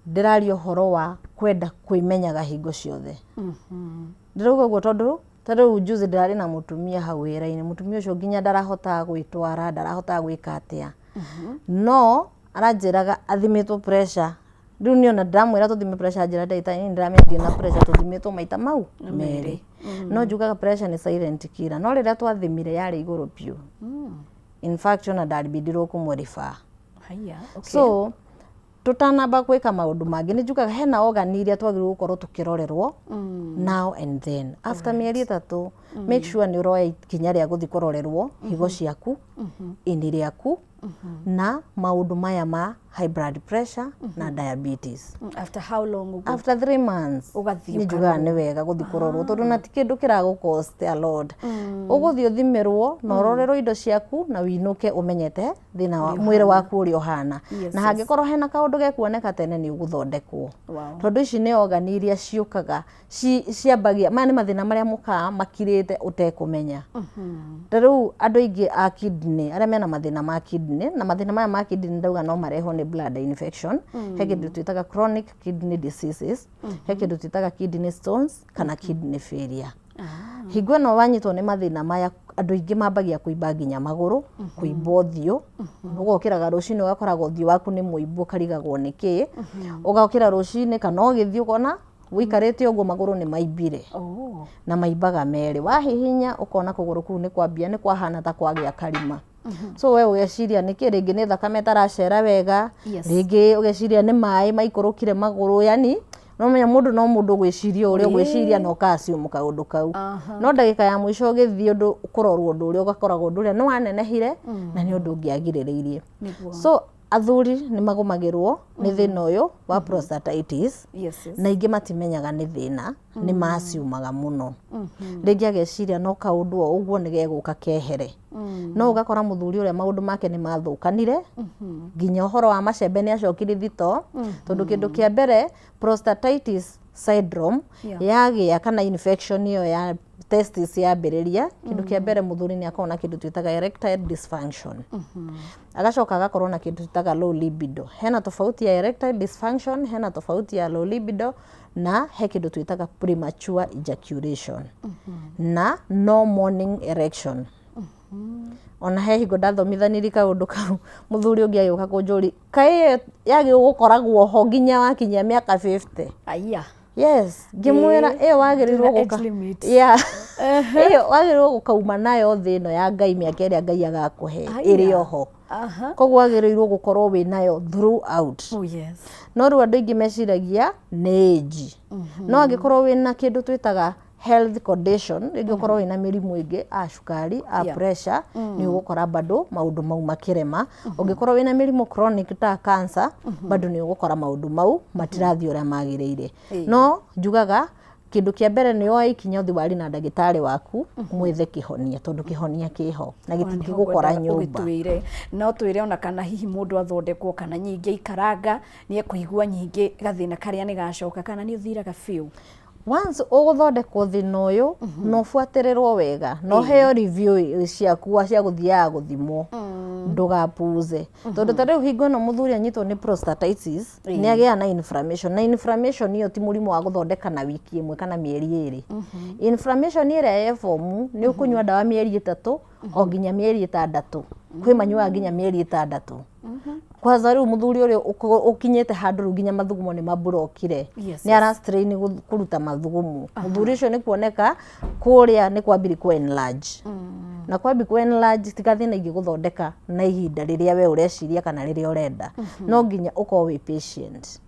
S2: ndĩraria ũhoro wa kwenda kwĩmenyaga hingo ciothe. Ndĩrauga ũguo tondũ ta rĩu juzi ndĩrarĩ na mũtumia hau wĩra-inĩ, mũtumia ũcio nginya ndarahotaga gwĩtwara, ndarahotaga gwĩka atĩa. No aranjĩraga athimĩtwo pressure. Rĩu niĩ ona ndamwĩra tũthime pressure anjĩra ndagĩtarĩ niĩ nĩndĩramenya ndirĩ na pressure tũthimĩtwo maita mau merĩ. No njugaga pressure nĩ silent killer, no rĩrĩa twathimire yarĩ igũrũ biũ. In fact ona ndabindirwo kũmũ refer. So tũtanamba gwĩka maũndũ mangĩ nĩ njugaga hena organ iria twagĩrĩirwo gũkorwo tũkĩrorerwo now and then. After mĩeri 3 make sure nĩ ũroya ikinya rĩa gũthiĩ kũrorerwo higo ciaku, ini rĩaku na maũndũ maya ma high blood pressure na diabetes.
S1: After how long ũguo?
S2: After 3 months
S1: Ũgathiĩ
S2: nĩ njugaga nĩ wega gũthiĩ kũrorwo tondũ na ti kĩndũ kĩragũ cost a lot. Ũgũthiĩ ũthimĩrwo na ũrorerwo indo ciaku na ũinũke ũmenyete thĩna wa mwĩrĩ waku ũrĩa ũhana. Na hangĩkorwo hena kaũndũ gekuoneka tene nĩ ũgũthondekwo. Tondũ ici nĩ organ iria ciũkaga ciambagia, maya nĩ mathĩna marĩa mokaga makirĩte ũtekũmenya. Ta rĩu andũ aingĩ a kidney, arĩa mena mathĩna ma kidney, na mathĩna maya ma kidney ndauga no marehwo nĩ bladder infection, he kĩndũ twĩtaga chronic kidney diseases, he kĩndũ twĩtaga kidney stones kana kidney failure. Hingo ĩno wanyitwo nĩ mathĩna maya andũ aingĩ mambagia kũimba nginya magũrũ, kũimba ũthiũ, ũgokĩraga rũcinĩ ũgakoraga ũthiũ waku nĩ mũimbu ũkarigagwo nĩ kĩ, ũgokĩra rũcinĩ kana ũgĩthiĩ ũkona ũikarĩte ũguo magũrũ nĩ maimbire. Na maimbaga merĩ, wahihinya ũkona kũgũrũ kũu nĩ kwambia nĩ kwahana ta kwagĩa karima. So we ũgeciria nĩkĩ, rĩngĩ nĩ thakame ĩtaracera wega, rĩngĩ ũgeciria nĩ maĩ maikũrũkire magũrũ, yani no menya mũndũ no mũndũ ũgwĩciria ũrĩa ũgwĩciria na ũka assume kaũndũ kau. No ndagĩka ya mũico ũgĩthiĩ ũndũ kũrorwo ũndũ ũrĩa ũgakoragwo ũndũ ũrĩa nĩ wanenehire na nĩ ũndũ ũngĩagirĩrĩirie. So Athuri nĩ magũmagĩrwo nĩ thĩna ũyũ wa prostatitis. Na aingĩ matimenyaga nĩ thĩna, nĩ maciumaga mũno. Rĩngĩ ageciria no kaũndũ o ũguo nĩ gegũka kehere. No ũgakora mũthuri ũrĩa maũndũ make nĩ mathũkanire, nginya ũhoro wa macembe nĩ acokire thitoo, tondũ kĩndũ kĩa mbere prostatitis syndrome yagĩa kana infection ĩyo ya testis yambĩrĩria, kĩndũ kĩa mbere mũthuri nĩ akoragwo na kĩndũ twĩtaga erectile dysfunction. Agacoka agakorwo na kĩndũ twĩtaga low libido. Hena tofauti ya erectile dysfunction, hena tofauti ya low libido, na he kĩndũ twĩtaga premature ejaculation na no morning erection. Ona he hingo ndathomithanirie kaũndũ kau, mũthuri ũngĩ agĩũka kũnjũria, kaĩ ĩyo yagĩ gũkoragwo ho nginya wakinyia mĩaka 50?
S1: Aya.
S2: Yes, ngĩmwĩra ĩyo wagĩrĩirwo
S1: Ndĩna
S2: gũka
S1: age limit.
S2: Yeah. Ĩyo wagĩrĩirwo gũkauma nayo thĩ ĩno ya Ngai mĩaka ĩrĩa Ngai agakũhe
S1: Aya.
S2: ĩrĩ oho. Koguo wagĩrĩirwo gũkorwo wĩ nayo throughout.
S1: Oh yes.
S2: No rĩu andũ aingĩ meciragia nĩ age. No angĩkorwo wĩna kĩndũ twĩtaga health condition, rĩngĩ ũkorwo wĩna mĩrimũ ĩngĩ a cukari, a pressure, nĩ ũgũkora bado maũndũ mau makĩrema. Ũngĩkorwo wĩna mĩrimũ chronic ta cancer, bado nĩ ũgũkora maũndũ mau matirathiĩ ũrĩa magĩrĩire. No njugaga kĩndũ kĩa mbere nĩ woe ikinya ũthiĩ warie na ndagĩtarĩ waku, mwethe kĩhonia, tondũ kĩhonia kĩho na gĩtingĩgũkora nyũmba.
S1: Ũgĩtwĩre no twĩre ona kana hihi mũndũ athondekwo kana nyingĩ ikaranga nĩ ekũigua nyingĩ gathĩna karĩa nĩ gacoka kana nĩ ũthiraga biũ?
S2: Once ũgũthondekwo thĩna ũyũ na ũbuatĩrĩrwo wega na ũheo review ciaku cia gũthiaga gũthimwo, ndũgapuuze, tondũ ta rĩu hingo ĩno mũthuri anyitwo nĩ prostatitis, nĩ agĩaga na inflammation, na inflammation ĩyo ti mũrimũ wa gũthondeka na wiki ĩmwe kana mĩeri 2. Inflammation ĩrĩa ye form nĩ ũkũnyua ndawa mĩeri 3 o nginya mĩeri 6, kwĩ manyuaga nginya mĩeri 6. Kwanza rĩu mũthuri ũrĩa ũkinyĩte handũ rĩu nginya mathugumo nĩ maburokire, nĩ ara strain kũruta mathugumo, mũthuri ũcio nĩ kuoneka kũrĩa nĩ kwambiri ku enlarge, na kwambi ku enlarge ti gathĩna ingĩgũthondeka na ihinda rĩrĩa we ũreciria kana rĩrĩa ũrenda. No nginya ũkorwo wĩ patient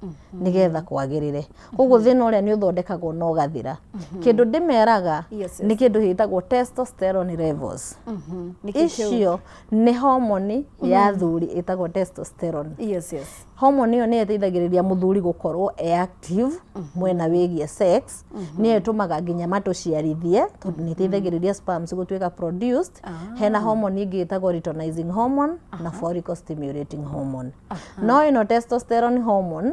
S2: nĩgetha kwagĩrĩre. Koguo thĩna ũrĩa nĩ ũthondekagwo na ũgathira. Kĩndũ ndĩmeraga nĩ kĩndũ gĩtagwo testosterone levels.
S1: Nĩkĩ kĩu?
S2: Icio nĩ homoni ya thuri ĩtagwo testosterone. Homoni ĩyo nĩyo ĩteithagĩrĩria mũthuri gũkorwo e active mwena wĩgiĩ sex, nĩyo ĩtũmaga nginya matũciarithie, tondũ nĩ ĩteithagĩrĩria sperms gũtuĩka produced. Hena homoni ĩngĩ ĩtagwo luteinizing hormone na follicle stimulating hormone. No ĩno testosterone hormone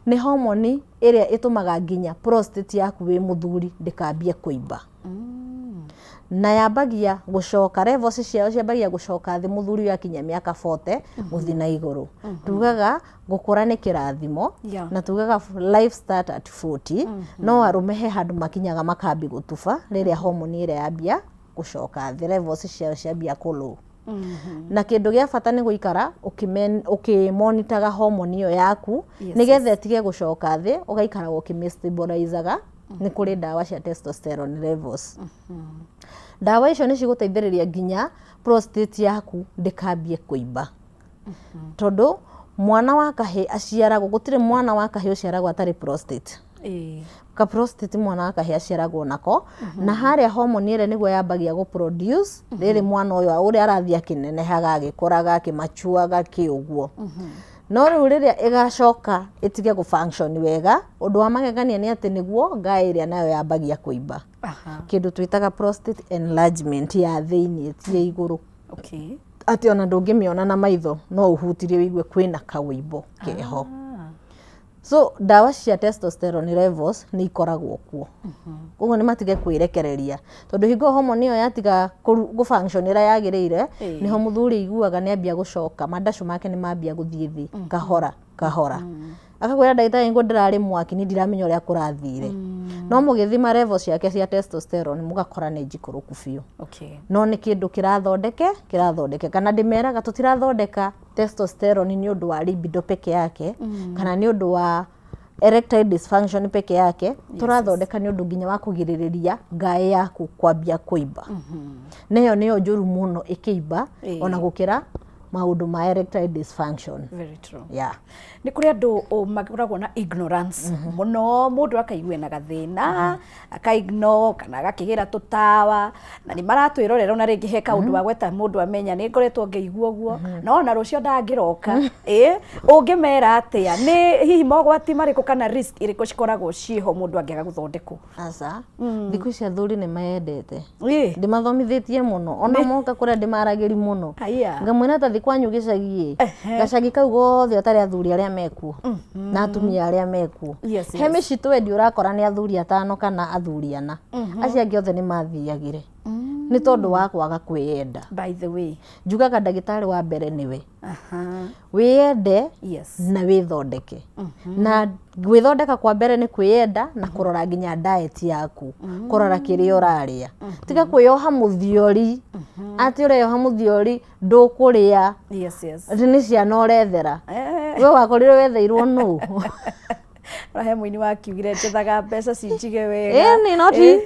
S2: nĩ homoni ĩrĩa ĩtũmaga nginya prostate yaku wĩ mũthuri ndĩkambie kũimba, na yambagia gũcoka, levels ciao ciambagia gũcoka thĩ mũthuri ũyũ akinya mĩaka 40 gũthiĩ na igũrũ. Tugaga gũkũra nĩ kĩrathimo, na tugaga life start at 40, no arũme he handũ makinyaga makambi gũtuba rĩrĩa homoni ĩrĩa yambia gũcoka thĩ, levels ciao ciambia kũ low. Na kĩndũ gĩa bata nĩ gũikara ũkĩmonitaga homoni ĩyo yaku nĩgetha ĩtige gũcoka thĩ, ũgaikara ũkĩmĩstabilizaga. Nĩ kũrĩ ndawa cia testosterone levels. Ndawa icio nĩ cigũteithĩrĩria nginya prostate yaku ndĩkambie kũimba, tondũ mwana wa kahĩ aciaragwo, gũtirĩ mwana wa kahĩ ũciaragwo atarĩ prostate. Ka prostate mwana wa kahĩ aciaragwo nako, na harĩa homoni ĩrĩa nĩguo yambagia gũ produce rĩrĩ mwana ũyũ ũrĩa arathiĩ akĩnenehaga, agĩkũraga, akĩmachuaga kĩ ũguo. No rĩu rĩrĩa ĩgacoka ĩtige gũ function wega, ũndũ wa magegania nĩ atĩ nĩguo ngaĩ ĩrĩa nayo yambagia kũimba, kĩndũ twĩtaga prostate enlargement ya thĩiniĩ, ti ya igũrũ, atĩ ona ndũngĩmĩona na maitho, no ũhutirie ũigue kwĩna kawĩimbo keho. So ndawa cia testosterone levels nĩ ikoragwo kuo, koguo nĩ matige kwĩrekereria, tondũ hingo homoni ĩyo yatiga gũ function ĩrĩa yagĩrĩire, nĩho mũthuri aiguaga nĩ ambia gũcoka, mandacũ make nĩ mambia gũthiĩ thĩ kahora kahora. Akakwĩra, "Ndagĩtarĩ, nĩguo ndĩrarĩ mwaki, ni ndiramenya ũrĩa kũrathire." No mũgĩthima level ciake cia testosterone, mũgakora nĩ njikũrũku biũ. No nĩ kĩndũ kĩrathondeke kĩrathondeke kana ndĩmeraga tũtirathondeka testosterone nĩ ũndũ wa libido peke yake kana nĩ ũndũ wa erectile dysfunction peke yake. Tũrathondeka nĩ ũndũ nginya wa kũgirĩrĩria ngaĩ yaku kwambia kũimba, na ĩyo nĩyo njũru mũno ĩkĩimba ona gũkĩra Maũndũ ma erectile dysfunction.
S1: Very true.
S2: Yeah.
S1: Nĩ kũrĩ andũ makoragwo na ignorance mũno, mũndũ akaigua ena gathĩna akaignore kana agakĩgĩra tũtawa, na nĩ maratwĩrorera, ona rĩngĩ he kaũndũ wagweta mũndũ amenya nĩ ngoretwo ngĩigua ũguo, no ona rũcio ndangĩroka. Ĩ ũngĩmera atĩa? Nĩ hihi mogwati marĩkũ kana risk irĩkũ cikoragwo ciĩho mũndũ angĩaga gũthondekwo?
S2: Aca, thikũ ici athuri nĩ meyendete.
S1: Ĩ
S2: Ndĩmathomithĩtie mũno, ona moka kũrĩa ndĩmaragĩri mũno.
S1: Haya.
S2: Ngamwĩra ta thi kwanyu gĩcagi ĩ, gacagi kau gothe ũtarĩ athuri arĩa mekuo na atumia arĩa mekuo. He mĩciĩ twendi ũrakora nĩ athuri atano kana athuri ana, acio angĩ othe nĩ mathiagire nĩ tondũ wa kwaga kwĩyenda.
S1: By the way.
S2: Njugaga ndagĩtarĩ wa mbere nĩwe wĩyende na wĩthondeke, na gwĩthondeka kwa mbere nĩ kwĩyenda na kũrora nginya diet yaku, kũrora kĩrĩa ũrarĩa. Tiga kwĩyoha mũthiori atĩ ũreyoha mũthiori ndũkũrĩa, atĩ nĩ ciana ũrethera. We wakorire wetheirwo nũ?
S1: He mũini wakiugire, "Njethaga mbeca cinjige wega."
S2: Ĩni no ti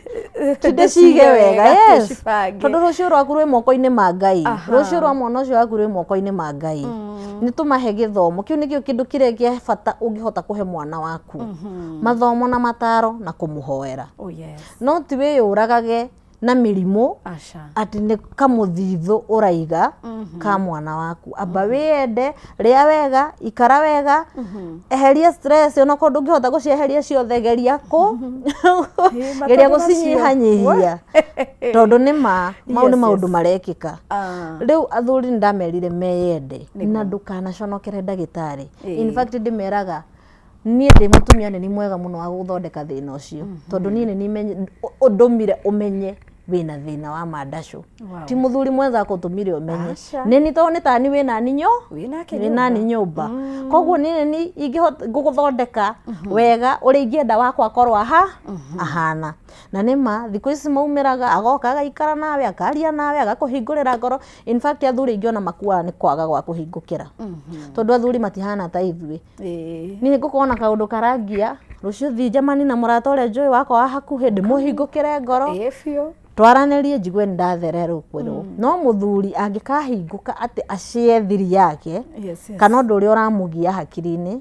S2: ti ndĩcige wega, yes,
S1: tũcibange.
S2: Tondũ rũciũ rwaku rwĩ moko-inĩ ma Ngai, rũciũ rwa mwana ũcio waku rwĩ moko-inĩ ma Ngai. Nĩ tũmahe gĩthomo kĩu, nĩkĩo kĩndũ kĩrĩa kĩa bata ũngĩhota kũhe mwana waku, mathomo na mataro na kũmũhoera. No ti wĩyũragage na mĩrimũ
S1: Aca.
S2: atĩ nĩ kamũthithũ ũraiga ka mwana waku. Amba wĩyende, rĩa wega, ikara wega, eheria stress. Onakorwo ndũngĩhota gũcieheria ciothe, geria kũ geria
S1: matondũ macio.
S2: Gũcinyihanyihia, tondũ nĩ ma mau nĩ maũndũ marekĩka. Rĩu athuri nĩ ndamerire meyende na ndũkanaconokere ndagĩtarĩ. In fact, ndĩmeraga niĩ ndĩ mũtumia nĩ ni mwega mũno wa gũthondeka thĩna ũcio, tondũ niĩ nĩ nimenye ũndũmire ũmenye wĩna thĩna wa mandacũ. Ti mũthuri mwenza akũtũmire ũmenye.
S1: Aca.
S2: Nĩ ni tondũ nĩ tani wĩna ninyo
S1: Wĩnake
S2: wĩnani nyũmba, koguo niĩ nĩ ingĩhota ngũgũthondeka wega ũrĩa ingĩenda wakwa akorwo aha ahana. Na nĩ ma thikũ ici maumĩraga, agoka agaikara nawe, akaria nawe, agakũhingũrĩra ngoro. In fact, athuri aingĩ ona makuaga nĩ kwaga gwa kũhingũkĩra, tondũ athuri matihana ta ithuĩ. Niĩ ngũkorwo na kaũndũ karangia rũciũ, thiĩ njemani na mũrata ũrĩa njũĩ wakwa wa hakuhĩ, ndĩmũhingũkĩre ngoro,
S1: Ĩĩ biũ.
S2: Twaranĩrie, njigue nĩ ndathererwo kwĩrwo. No mũthuri angĩkahingũka atĩ acie thiri yake kana ũndũ ũrĩa ũramũgia hakiri-inĩ,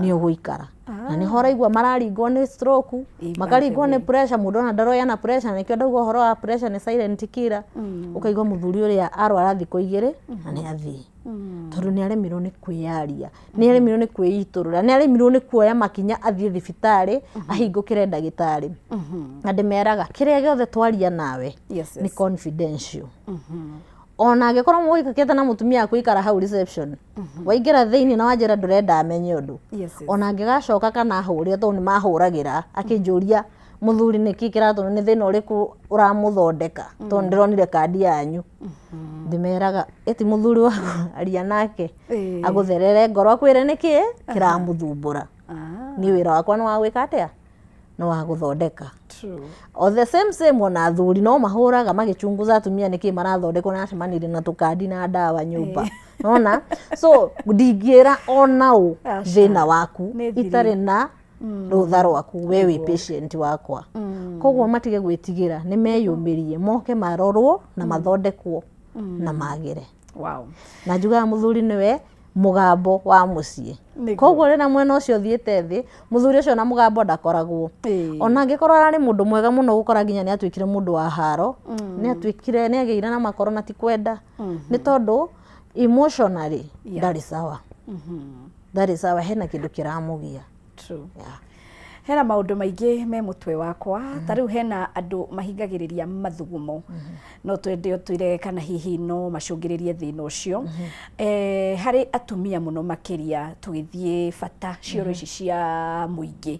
S2: nĩ ũgũikara na nĩho ũraigua mararingwo nĩ stroke, makaringwo nĩ pressure. Mũndũ ona ndaroya na pressure, nĩkĩo ndauga ũhoro wa pressure nĩ silent killer. Ũkaigua mũthuri ũrĩa arwara thikũ 2 na nĩ athiĩ, tondũ nĩ aremirwo nĩ kwĩyaria, nĩ aremirwo nĩ kwĩitũrũra, nĩ aremirwo nĩ kuoya makinya athiĩ thibitarĩ ahingũkĩre ndagĩtarĩ. Na ndĩmeraga kĩrĩa gĩothe twaria nawe nĩ confidential, ona angĩkorwo mũgũikakĩte na mũtumia akũikara hau reception, waingĩra thĩinĩ na wanjĩra ndũrenda amenye ũndũ, ona angĩgacoka kana ahũrĩre, tondũ nĩ mahũragĩra akĩnjũria mũthuri nĩkĩ kĩratũma, nĩ thĩna ũrĩkũ ũramũthondeka, tondũ ndĩronire kandi yanyu. Ndĩmeraga ĩti mũthuri waku, aria nake, agũtherere ngoro, akwĩre nĩkĩ kĩramũthumbũra. Niĩ wĩra wakwa nĩ wa gwĩka atĩa? Nĩ wa gũthondeka. O the same same, ona athuri no mahũraga magĩchunguza atumia nĩkĩ marathondekwo, na acemanirie na tũkandi na ndawa nyũmba nona. So ndingĩra ona ũ
S1: Aca.
S2: Thĩna waku
S1: Nĩ thiri.
S2: itarĩ na rũtha rwaku, we wĩ patient wakwa. Koguo matige gwĩtigĩra, nĩ meyũmĩrie, moke marorwo na mathondekwo na magĩre. Na njugaga mũthuri nĩwe mũgambo wa mũciĩ. Koguo rĩrĩa mwena ũcio ũthiĩte thĩ, mũthuri ũcio na mũgambo ndakoragwo. Ona angĩkorwo ararĩ mũndũ mwega mũno, gũkora nginya nĩ atuĩkire mũndũ wa haro, nĩ atuĩkire nĩ agĩire na makoro, na ti kwenda, nĩ tondũ emotionally ndarĩ sawa, ndarĩ sawa, hena kĩndũ kĩramũgia.
S1: True. Hena maũndũ maingĩ me mũtwe wakwa. Ta rĩu hena andũ mahingagĩrĩria mathugumo, no twende ũtwĩre kana hihi no macũngĩrĩrie thĩna ũcio. Harĩ atumia mũno makĩria, tũgĩthiĩ bata cioro ici cia mũingĩ,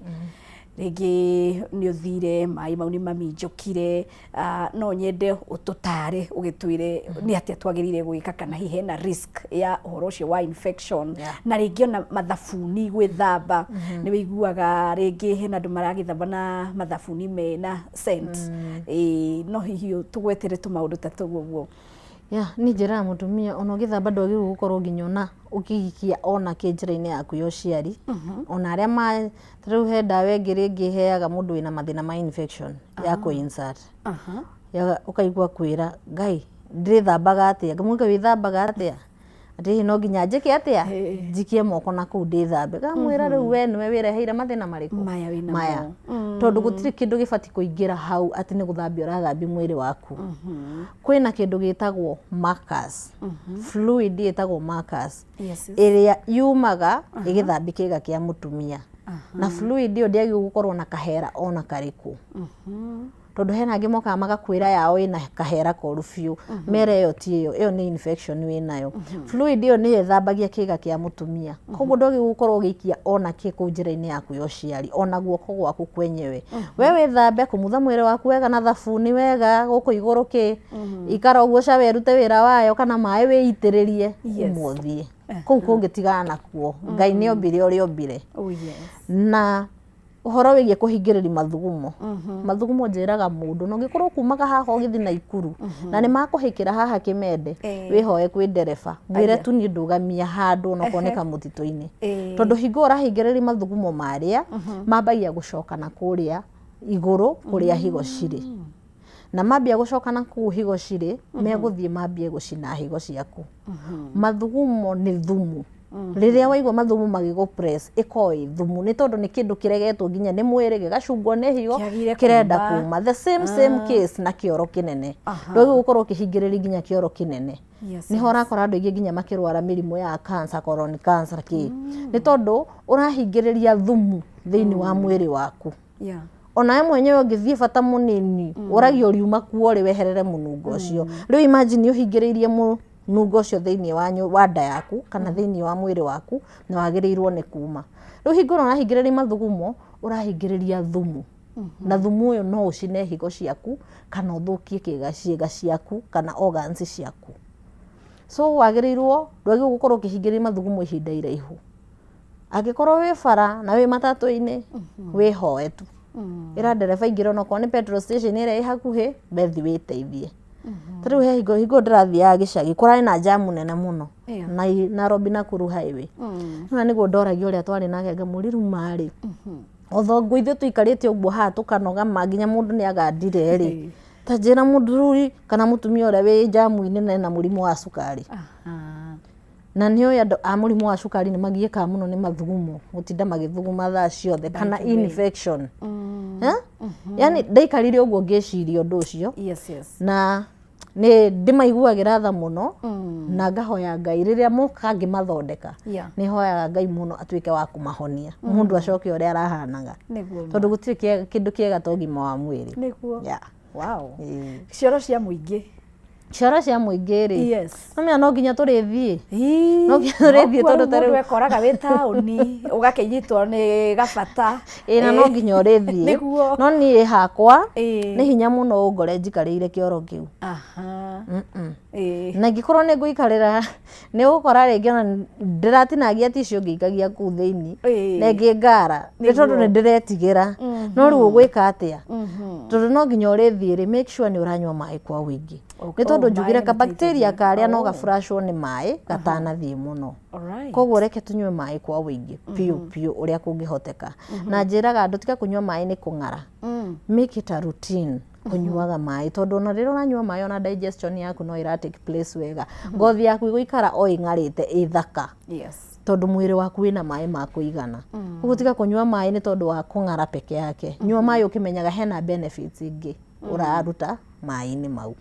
S1: rĩngĩ nĩ ũthire maĩ mau nĩ maminjũkire, no nyende ũtũtare ũgĩtwĩre nĩ atĩa twagĩrĩire gwĩka, kana hihi hena risk ya ũhoro ũcio wa infection. Na rĩngĩ ona mathabuni gwĩthamba, nĩ wĩiguaga rĩngĩ hena andũ maragĩthamba na mathabuni mena scent. Ĩĩ, no hihi tũgwetere tũmaũndũ ta tũu ũguo.
S2: Yeah, niĩ njĩraga mũtumia ona ũgĩthamba ndwagĩrĩirwo gũkorwo nginya ona ũkĩgikia ona kĩ njĩra-inĩ yaku ya ũciari. Ona arĩa ma ta rĩu he ndawa ĩngĩ rĩngĩ ĩheaga mũndũ wĩna mathĩna ma infection ya kũ insert. Ũkaigua kwĩra Ngai ndĩrĩthambaga atĩa, ngamwĩka wĩthambaga atĩa. Atĩ hihi no nginya njĩke atĩa, njikie moko na kũu ndĩthambe? Ngamwĩra, rĩu we nĩwe wĩreheire mathĩna marĩkũ
S1: Maya wĩnamo.
S2: Maya, tondũ gũtirĩ kĩndũ gĩbatiĩ kũingĩra hau atĩ nĩ gũthambia ũrathambia mwĩrĩ waku. Kwĩna kĩndũ gĩtagwo mucus, fluid ĩtagwo mucus, ĩrĩa yumaga ĩgĩthambia kĩga kĩa mũtumia, na fluid ĩyo ndĩagĩrĩirwo gũkorwo na kahera ona karĩkũ, tondũ hena angĩ mokaga magakwĩra yao ĩna kahera koru biũ. Mere ĩyo ti ĩyo, ĩyo nĩ infection wĩnayo. Fluid ĩyo nĩyo ĩthambagia kĩga kĩa mũtumia, koguo ndwagĩrĩirwo gũkorwo ũgĩikia ona kĩ kũu njĩra-inĩ yaku ya ũciari, ona guoko gwaku kwenyewe. We wĩthambe, kumutha mwĩrĩ waku wega na thabuni wega gũkũ igũrũ kĩ ikara ũguo, shower ĩrute wĩra wayo, kana maĩ wĩitĩrĩrie. Ũmũthiĩ kũu kũngĩ, tigana nakuo. Ngai nĩ ombire ũrĩa ombire. Na ũhoro wĩgiĩ kũhingĩrĩria mathugumo, mathugumo njĩraga mũndũ na ũngĩkorwo kumaga haha ũgĩthiĩ Naikuru na nĩ makũhĩkĩra haha Kĩmende, wĩhoe kwĩ ndereba, mwĩre tu niĩ ndũgamia handũ onokorwo nĩ kamũtitũ-inĩ, tondũ hingo ũrahingĩrĩria mathugumo marĩa mambagia gũcoka na kũrĩa igũrũ kũrĩa higo cirĩ, na mambia gũcoka na kũu higo cirĩ, megũthiĩ mambie gũcina higo ciaku. Mathugumo nĩ thumu. Rĩrĩa waigua mathugumo magĩgũ press, ĩkoragwo ĩ thumu, nĩ tondũ nĩ kĩndũ kĩregetwo nginya nĩ mwĩrĩ, gĩgacungwo nĩ higo,
S1: Kĩagire
S2: kĩrenda
S1: kuma.
S2: Kuma the same case na kĩoro kĩnene. Ndwagĩrĩirwo gũkorwo ũkĩhingĩrĩria nginya kĩoro kĩnene. Nĩho ũrakora andũ aingĩ nginya makĩrwara mĩrimũ ya cancer, colon cancer, kĩ nĩ tondũ ũrahingĩrĩria thumu thĩinĩ wa mwĩrĩ waku. Onawe mwenyewe ũngĩthiĩ bata mũnini, ũragia ũriuma kuo rĩ, weherere mũnungo ũcio. Rĩu imagine ũhingĩrĩirie mũnungo ũcio thĩinĩ wa nda yaku kana thĩinĩ wa mwĩrĩ waku, na wagĩrĩirwo nĩ kuma. Rĩu hingo ĩrĩa ũrahingĩrĩria mathugumo, ũrahingĩrĩria thumu, na thumu ũyũ no ũcine higo ciaku kana ũthũkie kĩga ciĩga ciaku kana organs ciaku. So wagĩrĩirwo, ndwagĩrĩirwo gũkorwo ũkĩhingĩrĩria mathugumo ihinda iraihu. Angĩkorwo wĩ bara na wĩ matatũ-inĩ, wĩhoe tu, ĩra ndereba ingĩra onokorwo nĩ petrol station ĩrĩa ĩ hakuhĩ, wethi wĩteithie. Ta rĩu he hingo ndĩrathiaga gĩcagi, kũrarĩ na jamu nene mũno na Nairobi Nakuru highway, na nĩguo ndoragia ũrĩa twarĩ nake, ngamũria, rĩu marĩ othongo ithuĩ tũikarĩte ũguo haha tũkanoga ma nginya mũndũ nĩ agandire rĩ, ta njĩra mũthuri kana mũtumia ũrĩa wĩ jamu-inĩ na ena mũrimũ wa cukari. Na nĩ ũĩ andũ a mũrimũ wa cukari nĩ magiĩkaga mũno nĩ mathugumo, gũtinda magĩthuguma thaa ciothe, kana infection. Eh? Yani ndaikarire ũguo ngĩciria ũndũ ũcio, na nĩ ndĩmaiguagĩra tha mũno, na ngahoya Ngai rĩrĩa moka ngĩmathondeka, nĩ hoyaga Ngai mũno atuĩke wa kũmahonia, mũndũ acoke ũrĩa arahanaga, tondũ gũtirĩ kĩndũ kĩega ta ũgima wa mwĩrĩ.
S1: Wow. Cioro cia mũingĩ.
S2: Cioro cia mũingĩ rĩ, nomenya no nginya tũrĩthiĩ, no nginya tũrĩthiĩ, tondũ ta
S1: rĩu
S2: rĩu
S1: ekoraga wĩ taũni ũgakĩnyitwo nĩ gabata.
S2: Ĩ, na no nginya ũrĩthiĩ. No niĩ hakwa nĩ hinya mũno ũngore njikarĩire kĩoro kĩu. Na ingĩkorwo nĩ ngũikarĩra, nĩ ũgũkora rĩngĩ ona ndĩratinagia tissue ngĩikagia kũu thĩinĩ, na ĩngĩ ngara, nĩ tondũ nĩ ndĩretigĩra. No rĩu ũgwĩka atĩa, tondũ no nginya ũrĩthiĩ rĩ, make sure nĩ ũranyua maĩ kwa ũingĩ, nĩ tondũ
S1: Oh,
S2: njugire
S1: maĩ
S2: ka bacteria
S1: nĩmateithagia.
S2: karĩa no gaburacuo nĩ maĩ gatanathiĩ mũno. Koguo reke tũnyue maĩ kwa ũingĩ biũ biũ ũrĩa kũngĩhoteka. Na njĩraga andũ, tiga kũnyua maĩ nĩ kũng'ara, make it a routine kũnyuaga maĩ, tondũ ona rĩrĩa ũranyua maĩ, ona digestion yaku no ĩra take place wega, ngothi yaku ĩgũikara o ĩng'arĩte ĩ thaka, tondũ mwĩrĩ waku wĩna maĩ ma kũigana. Koguo tiga kũnyua maĩ nĩ tondũ wa kũng'ara peke yake, nyua maĩ ũkĩmenyaga hena benefits ingĩ ũraruta maĩ-inĩ mau.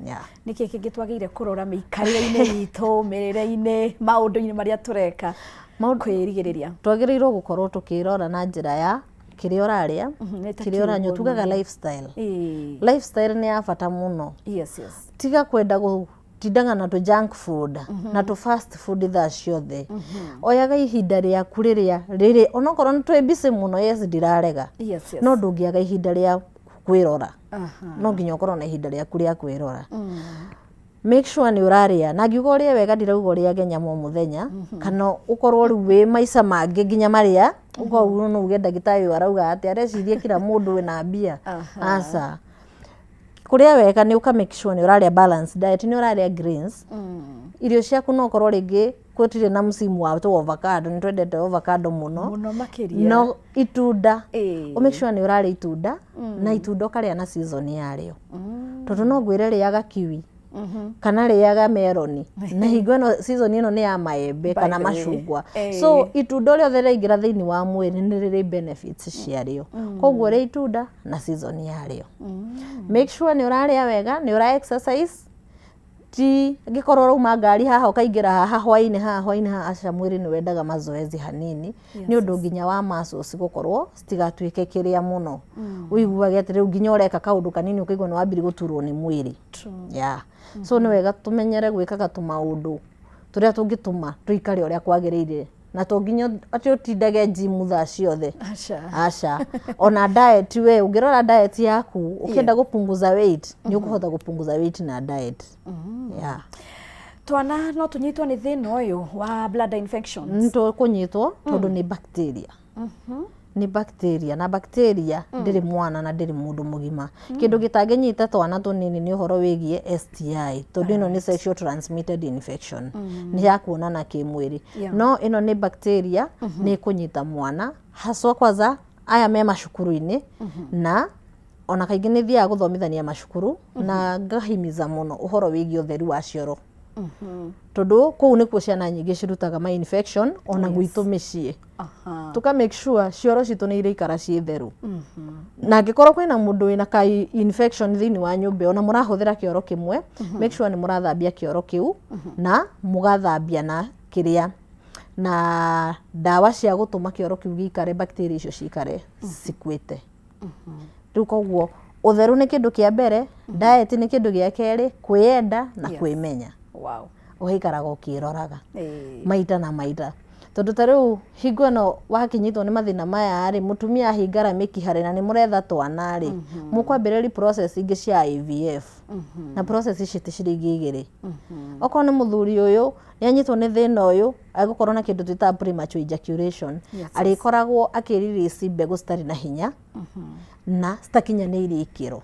S2: Yeah.
S1: Nĩkĩ kĩngĩ twagĩrĩire kũrora mĩikarĩre-inĩ itũ, mĩrĩre-inĩ, maũndũ-inĩ marĩa tũreka kwĩrigĩrĩria?
S2: Twagĩrĩirwo gũkorwo tũkĩrora na njĩra ya kĩrĩa ũrarĩa,
S1: nĩ ta
S2: kĩrĩa ũranyua,
S1: kĩũguo
S2: tugaga
S1: mũno.
S2: Lifestyle. Lifestyle nĩ ya bata mũno. Tiga kwenda gũtindaga na tũ junk food na tũ fast food thaa ciothe. Oyaga ihinda rĩaku rĩrĩa rĩrĩ, onokorwo nĩ twĩ busy mũno, yes, ndirarega, no ndũngĩaga ihinda rĩa kwĩrora. No nginya ũkorwo na ihinda rĩaku rĩa kwĩrora. Make sure nĩ ũrarĩa, na ngiuga ũrĩe wega, ndirauga ũrĩage nyama o mũthenya, kana ũkorwo rĩu wĩ maica mangĩ nginya marĩa ũkorwo no uge ndagĩtarĩ ũyũ arauga atĩa, areciria kila mũndũ wĩna mbia. Aca, kũrĩa wega nĩ ũka make sure nĩ ũrarĩa balanced diet, nĩ ũrarĩa greens. Irio ciaku no ũkorwo rĩngĩ gũtirĩ na msimu wa tũ avocado, nĩ twendete avocado mũno.
S1: Mũno makĩria.
S2: No itunda, ũ make sure nĩ ũrarĩa itunda, na itunda ũkarĩa na season yarĩo, tondũ no ngwĩre rĩaga kiwi. Kana rĩaga meroni, na hingo ĩno season ĩno nĩ ya maembe
S1: By
S2: kana
S1: the way.
S2: Macungwa. So itunda rĩothe rĩraingĩra thĩinĩ wa mwĩrĩ nĩ rĩrĩ benefits ciarĩo. Koguo rĩa itunda na season yarĩo, make sure nĩ ũrarĩa wega, nĩ ũra exercise. Ti angĩkorwo ũrauma ngari haha ũkaingĩra haha hwainĩ, haha hwainĩ haha, aca. Mwĩrĩ nĩ wendaga mazoezi hanini, nĩ ũndũ nginya wa muscles gũkorwo citigatuĩke kĩrĩa mũno, ũiguage atĩ rĩu nginya ũreka kaũndũ kanini ũkaigua nĩ wambiri gũturwo nĩ mwĩrĩ. Yeah. So nĩ wega tũmenyere gwĩkaga tũmaũndũ tũrĩa tũngĩtũma tũikare ũrĩa kwagĩrĩire, na to nginya atĩ ũtindage gym thaa ciothe.
S1: Aca.
S2: Aca. Ona diet, we ũngĩrora diet yaku, ũkĩenda gũpunguza weight, nĩ ũkũhota gũpunguza weight na diet, yeah.
S1: Twana no tũnyitwo nĩ thĩna ũyũ wa bladder infections?
S2: Nĩ tũkũnyitwo tondũ nĩ bacteria, nĩ bacteria, na bacteria ndĩrĩ mwana na ndĩrĩ mũndũ mũgima. Kĩndũ gĩtangĩnyita twana tũnini nĩ ũhoro wĩgiĩ STI, tondũ ĩno nĩ sexual transmitted infection, nĩ ya kuonana kĩmwĩrĩ. No ĩno nĩ bacteria, nĩ ĩkũnyita mwana, haswa kwanza aya me macukuru-inĩ. Na ona kaingĩ nĩ thiaga gũthomithania macukuru na ngahimiza mũno ũhoro wĩgiĩ ũtheru wa cioro, tondũ kũu nĩkuo ciana nyingĩ cirutaga ma infection. Ona gwitũ mĩciĩ tuka make sure cioro citũ nĩ iraikara ciĩ theru, na angĩkorwo kwĩna mũndũ wĩna ka infection thĩinĩ wa nyũmba ĩyo na mũrahũthĩra kĩoro kĩmwe, make sure nĩ mũrathambia kĩoro kĩu na mũgathambia na kĩrĩa na ndawa cia gũtũma kĩoro kĩu gĩikare, bacteria icio cikare cikuĩte. Rĩu koguo ũtheru nĩ kĩndũ kĩa mbere, diet nĩ kĩndũ gĩa kerĩ, kwĩyenda na kwĩmenya. Ũgaikaraga ũkĩroraga maita na maita, tondũ ta rĩu hingo ĩno wakinyitwo nĩ mathĩna maya rĩ, mũtumia ahingara mĩkiha rĩ, na nĩ mũretha twana rĩ, mũkwambĩrĩria process ingĩ cia IVF, na process ici ti ciringi igĩrĩ. Okorwo nĩ mũthuri ũyũ nĩ anyitwo nĩ thĩna ũyũ, agũkorwo na kĩndũ twĩtaga premature ejaculation, arĩkoragwo akĩ-release mbegũ citarĩ na hinya na citakinyanĩirie ikĩro,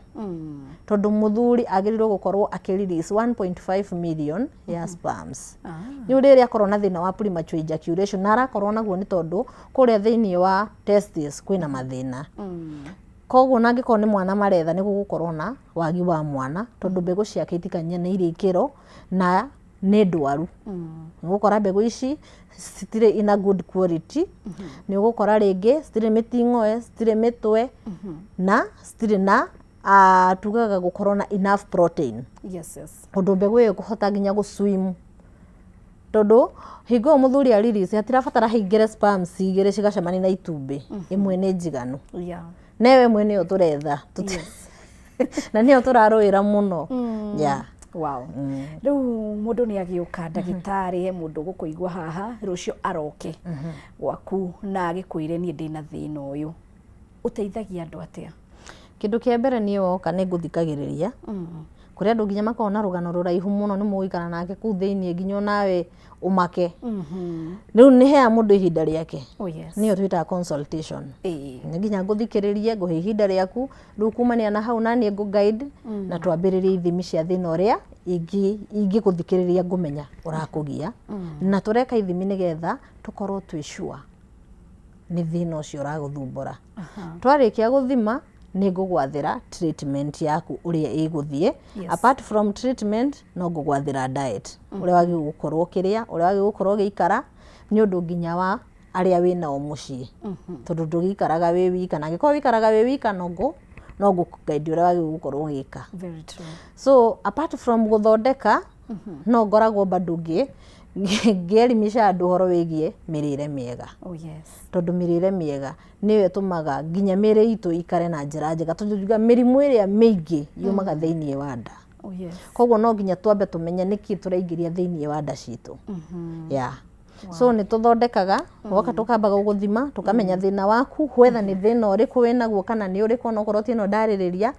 S2: tondũ mũthuri agĩrĩirwo gũkorwo akĩ-release 1.5 million ya sperms. Rĩu rĩrĩa akorwo na thĩna wa premature ejaculation, na arakorwo naguo nĩ tondũ kũrĩa thĩinĩ wa testes kwĩna mathĩna. Koguo na angĩkorwo nĩ mwana maretha, nĩ gũgũkorwo na wagi wa mwana, tondũ mbegũ ciake itikinyanĩirie ikĩro na nĩ ndwaru. Nĩ ũgũkora mbegũ ici citirĩ in a good quality, nĩ ũgũkora rĩngĩ citirĩ mĩting'oe, citirĩ mĩtwe, na citirĩ na tugaga gũkorwo na enough protein, ũndũ mbegũ ĩyo ĩkũhota nginya gũ swim, tondũ hingo ĩyo mũthuri a release hatirabatara haingĩre sperms igĩrĩ cigacemania na itumbĩ, ĩmwe nĩ njiganu. Newe ĩmwe nĩyo tũretha na nĩyo tũrarũĩra mũno, yeah.
S1: Wow. Rĩu mũndũ nĩ agĩũka, ndagĩtarĩ, he mũndũ ũgũkũigua haha rũciũ aroke gwaku na agĩkwĩre, "Niĩ ndĩna thĩna ũyũ," ũteithagia andũ atĩa?
S2: Kĩndũ kĩa mbere, niĩ woka nĩ ngũthikagĩrĩria. Kũrĩ andũ nginya makoragwo na rũgano rũraihu mũno, nĩ mũgũikara nake kũu thĩiniĩ nginya onawe ũmake. Rĩu nĩ heaga mũndũ ihinda rĩake. Nĩyo twĩtaga consultation. Nĩ nginya ngũthikĩrĩrie, ngũhe ihinda rĩaku. Rĩu kumania na hau, naniĩ ngũ guide na twambĩrĩrie ithimi cia thĩna ũrĩa ingĩgũthikĩrĩria ngũmenya ũrakũgia, na tũreka ithimi nĩgetha tũkorwo twĩ sure nĩ thĩna ũcio ũragũthumbũra. Twarĩkia gũthima, nĩ ngũgwathĩra treatment yaku ũrĩa ĩgũthiĩ. Apart from treatment, no ngũgwathĩra diet, ũrĩa wagĩrĩirwo gũkorwo ũkĩrĩa, ũrĩa wagĩrĩirwo gũkorwo ũgĩikara, nĩ ũndũ nginya wa arĩa wĩ nao mũciĩ, tondũ ndũgĩikaraga wĩ wika, na angĩkorwo wĩikaraga wĩ wika, no ngũ guide ũrĩa wagĩrĩirwo gũkorwo ũgĩka.
S1: Very true.
S2: So apart from gũthondeka, no ngoragwo bado ngĩelimisha andũ ũhoro wĩgiĩ mĩrĩre mĩega. Tondũ mĩrĩre mĩega nĩyo ĩtũmaga nginya mĩrĩ itũ ikare na njĩra njega, tondũ njuga mĩrimũ ĩrĩa mĩingĩ yumaga thĩinĩ wa nda. Koguo no nginya twambe tũmenye nĩkĩ tũraingĩria thĩinĩ wa nda citũ, yeah. So nĩ tũthondekaga, woka tũkamba gũgũthima, tũkamenya thĩna waku, whether nĩ thĩna ũrĩkũ wĩnaguo kana nĩ ũrĩkũ. Onokorwo ti ĩno ndarĩrĩria,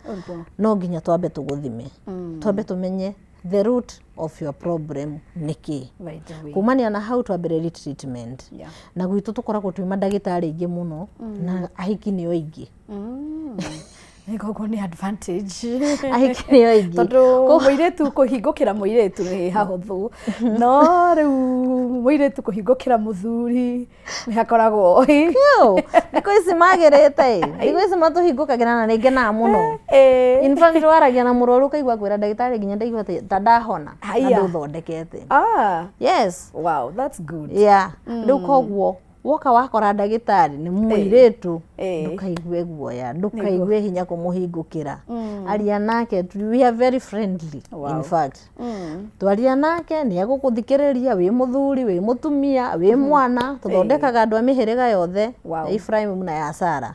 S2: no nginya twambe tũgũthime, twambe tũmenye the root of your problem nĩ kĩ.
S1: By the way.
S2: Kumania na hau, twambĩrĩrie treatment. Na gwitũ tũkoragwo twĩ mandagĩtarĩ aingĩ mũno, na ahiki nĩo aingĩ.
S1: Koguo nĩ advantage.
S2: Ahiki nĩo aingĩ.
S1: Tondũ mũirĩtu kũhingũkĩra mũirĩtu nĩ hahũthũ, no rĩu Mũirĩtu kũhingũkĩra mũthuri nĩ hakoragwo
S2: Thikũ ici magĩrĩte, thikũ ici matũhingũkagĩra na nĩ ngenaga mũno. In fact, waragia na mũrwaru ũkaigua kwĩra ndagĩtarĩ nginya ndaigua ta ndahona na
S1: Haiya.
S2: ndũthondekete.
S1: Ah,
S2: Yes.
S1: Wow, that's good.
S2: Yeah, rĩu koguo woka wakora ndagĩtarĩ nĩ mũirĩtu, ndũkaigue guoya, ndũkaigue hinya kũmũhingũkĩra. Aria nake, we are very friendly. In fact, twaria nake nĩ egũkũthikĩrĩria, wĩ mũthuri, wĩ mũtumia, wĩ mwana, tũthondekaga andũ a mĩhĩrĩga yothe ya Ibrahim na ya Sara.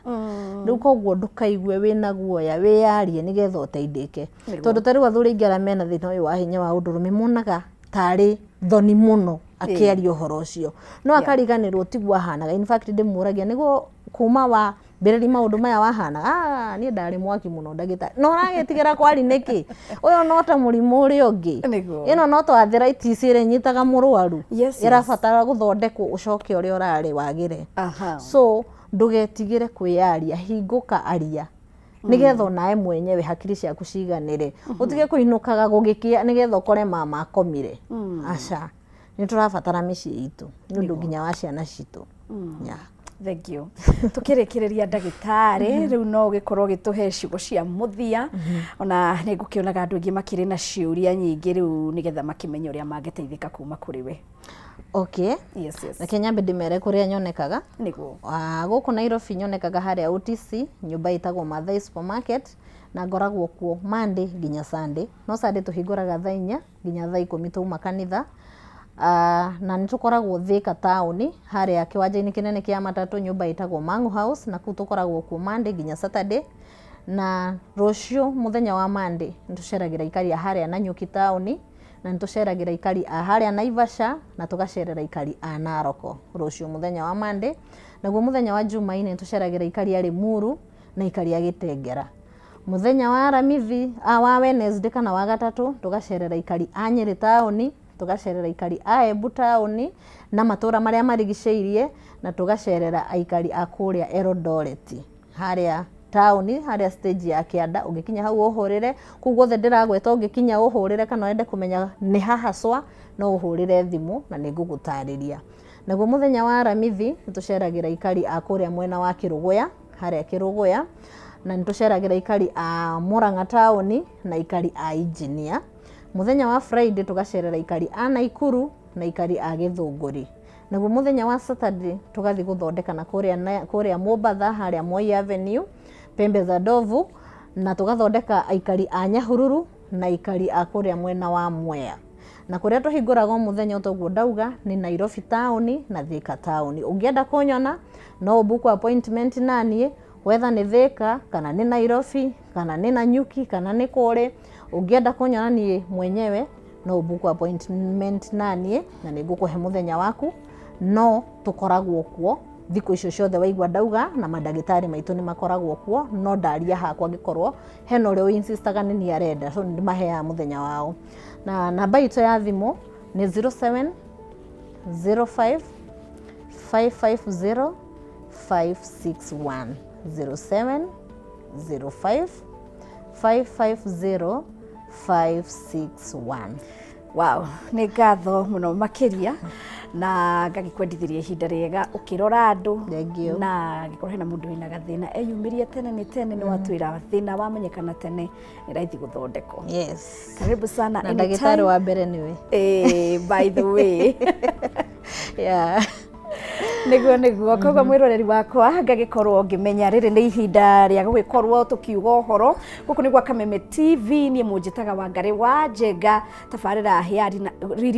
S2: Rĩu koguo ndũkaigue wĩna guoya, wĩyarie nĩgetha ũteithĩke, tondũ ta rĩu athuri aingĩ arĩa mena thĩna ũyũ wa hinya wa ũndũrũme monaga tarĩ thoni mũno akĩaria ũhoro ũcio, no akariganĩrwo tiguo ahanaga. In fact, ndĩmũragia nĩguo kuma wa mbĩrĩri maũndũ maya wahanaga, "Ah, niĩ ndarĩ mwaki mũno ndagĩtarĩ." No ũragĩtigĩra kwari nĩkĩ? Ũyũ no ta mũrimũ ũrĩa ũngĩ. Ĩno no ta arthritis ĩrĩa ĩnyitaga mũrwaru, ĩrabatara gũthondekwo ũcoke ũrĩa ũrarĩ wagĩre. So ndũgetigĩre kwĩyaria, hingũka, aria nĩgetha onawe mwenyewe hakiri ciaku ciganĩre, ũtige kũinũkaga gũgĩkĩa nĩgetha ũkore mama akomire. Aca, nĩ tũrabatara mĩciĩ itũ nĩ ũndũ nginya wa ciana citũ. Yeah.
S1: Thank you. Tukĩrĩkĩrĩria ndagĩtarĩ, rĩu no ũgĩkorwo ũgĩtũhe ciugo cia mũthia, ona nĩ ngũkĩonaga andũ aingĩ makĩrĩ na ciũria nyingĩ rĩu nĩgetha makĩmenye ũrĩa mangĩteithĩka kuma kũrĩ we.
S2: Okay.
S1: Yes.
S2: Reke nyambe ndĩmere kũrĩa nyonekaga.
S1: Nĩguo.
S2: Ah, gũkũ Nairobi nyonekaga harĩa OTC, nyũmba ĩtagwo Mathai Supermarket, na ngoragwo kuo Monday nginya Sunday. No Sunday tũhingũraga thaa 4 nginya thaa 10 twauma kanitha. Na nĩ tũkoragwo Thika taũni harĩa kĩwanja-inĩ kĩnene kĩa matatũ, nyũmba ĩtagwo Mangu House, na kũu tũkoragwo kuo Monday nginya Saturday. Na rũciũ mũthenya wa Monday nĩ tũceragĩra aikari a harĩa Nanyuki taũni, na nĩ tũceragĩra aikari a harĩa Naivasha, na tũgacerera aikari a Naroko rũciũ mũthenya wa Monday. Naguo mũthenya wa Jumaine nĩ tũceragĩra aikari a Limuru na aikari a Gĩtengera. Mũthenya wa Aramithi, wa Wednesday kana wa gatatũ, tũgacerera aikari a Nyĩrĩ taũni, tũgacerera aikari a Embu taũni na matũra marĩa marigicĩirie, na tũgacerera aikari a kũrĩa Eldoret harĩa taũni, harĩa stage ya kĩanda. Ũngĩkinya hau ũhũrĩre kũu guothe ndĩragweta, ũngĩkinya ũhũrĩre kana wende kũmenya nĩ ha haswa, no ũhũrĩre thimũ na nĩ ngũgũtarĩria. Naguo mũthenya wa Aramithi nĩ tũceragĩra aikari a kũrĩa mwena wa Kĩrũgũya, harĩa Kĩrũgũya, na nĩ tũceragĩra aikari a Mũrang'a taũni na aikari a Engineer. Mũthenya wa Friday tũgacerera aikari a Naikuru na aikari a Gĩthũngũri. Naguo mũthenya wa Saturday tũgathiĩ gũthondeka na kũrĩa Mombatha harĩa Moi Avenue, Pembe za Ndovu, na tũgathondeka aikari a Nyahururu na aikari a kũrĩa mwena wa Mwea. Na kũrĩa tũhingũraga o mũthenya o toguo ndauga nĩ Nairobi taũni na Thika taũni. Ũngĩenda kũnyona no ũbook appointment naniĩ, whether nĩ Thika kana nĩ Nairobi kana nĩ Nanyuki kana nĩ kũrĩ. Ũngĩenda kũnyona niĩ mwenyewe no ũbook appointment naniĩ na nĩ ngũkũhe mũthenya waku. No tũkoragwo kuo thikũ icio ciothe waigua ndauga, na mandagĩtarĩ maitũ nĩ makoragwo kuo, no ndaria hakwa angĩkorwo hena ũrĩa ũinsistaga nĩ niĩ arenda, so nĩ ndĩmaheaga mũthenya wao. Na namba itũ ya thimũ nĩ 07 05 550 561, 07 05 550 561.
S1: Wow, nĩ ngatho mũno makĩria na ngagĩkwendithĩria ihinda rĩega ũkĩrora andũ.
S2: Thank you.
S1: Na angĩkorwo hena mũndũ wĩna gathĩna eyumĩrie tene nĩ tene, nĩ watwĩra thĩna wamenyekana tene nĩ raithi gũthondekwo.
S2: Yes.
S1: Karibu sana
S2: Na
S1: anytime.
S2: ndagĩtarĩ wa mbere nĩwe.
S1: Eh, by the way. Nĩguo koguo mwĩroreri wakwa ngagĩkorwo ngĩmenya rĩrĩ nĩ ihinda rĩa gũgĩkorwo tũkiuga ũhoro. Gũkũ nĩ gwa Kameme TV, niĩ mũnjĩtaga Wangarĩ wa Njenga, tabarĩra ya riri.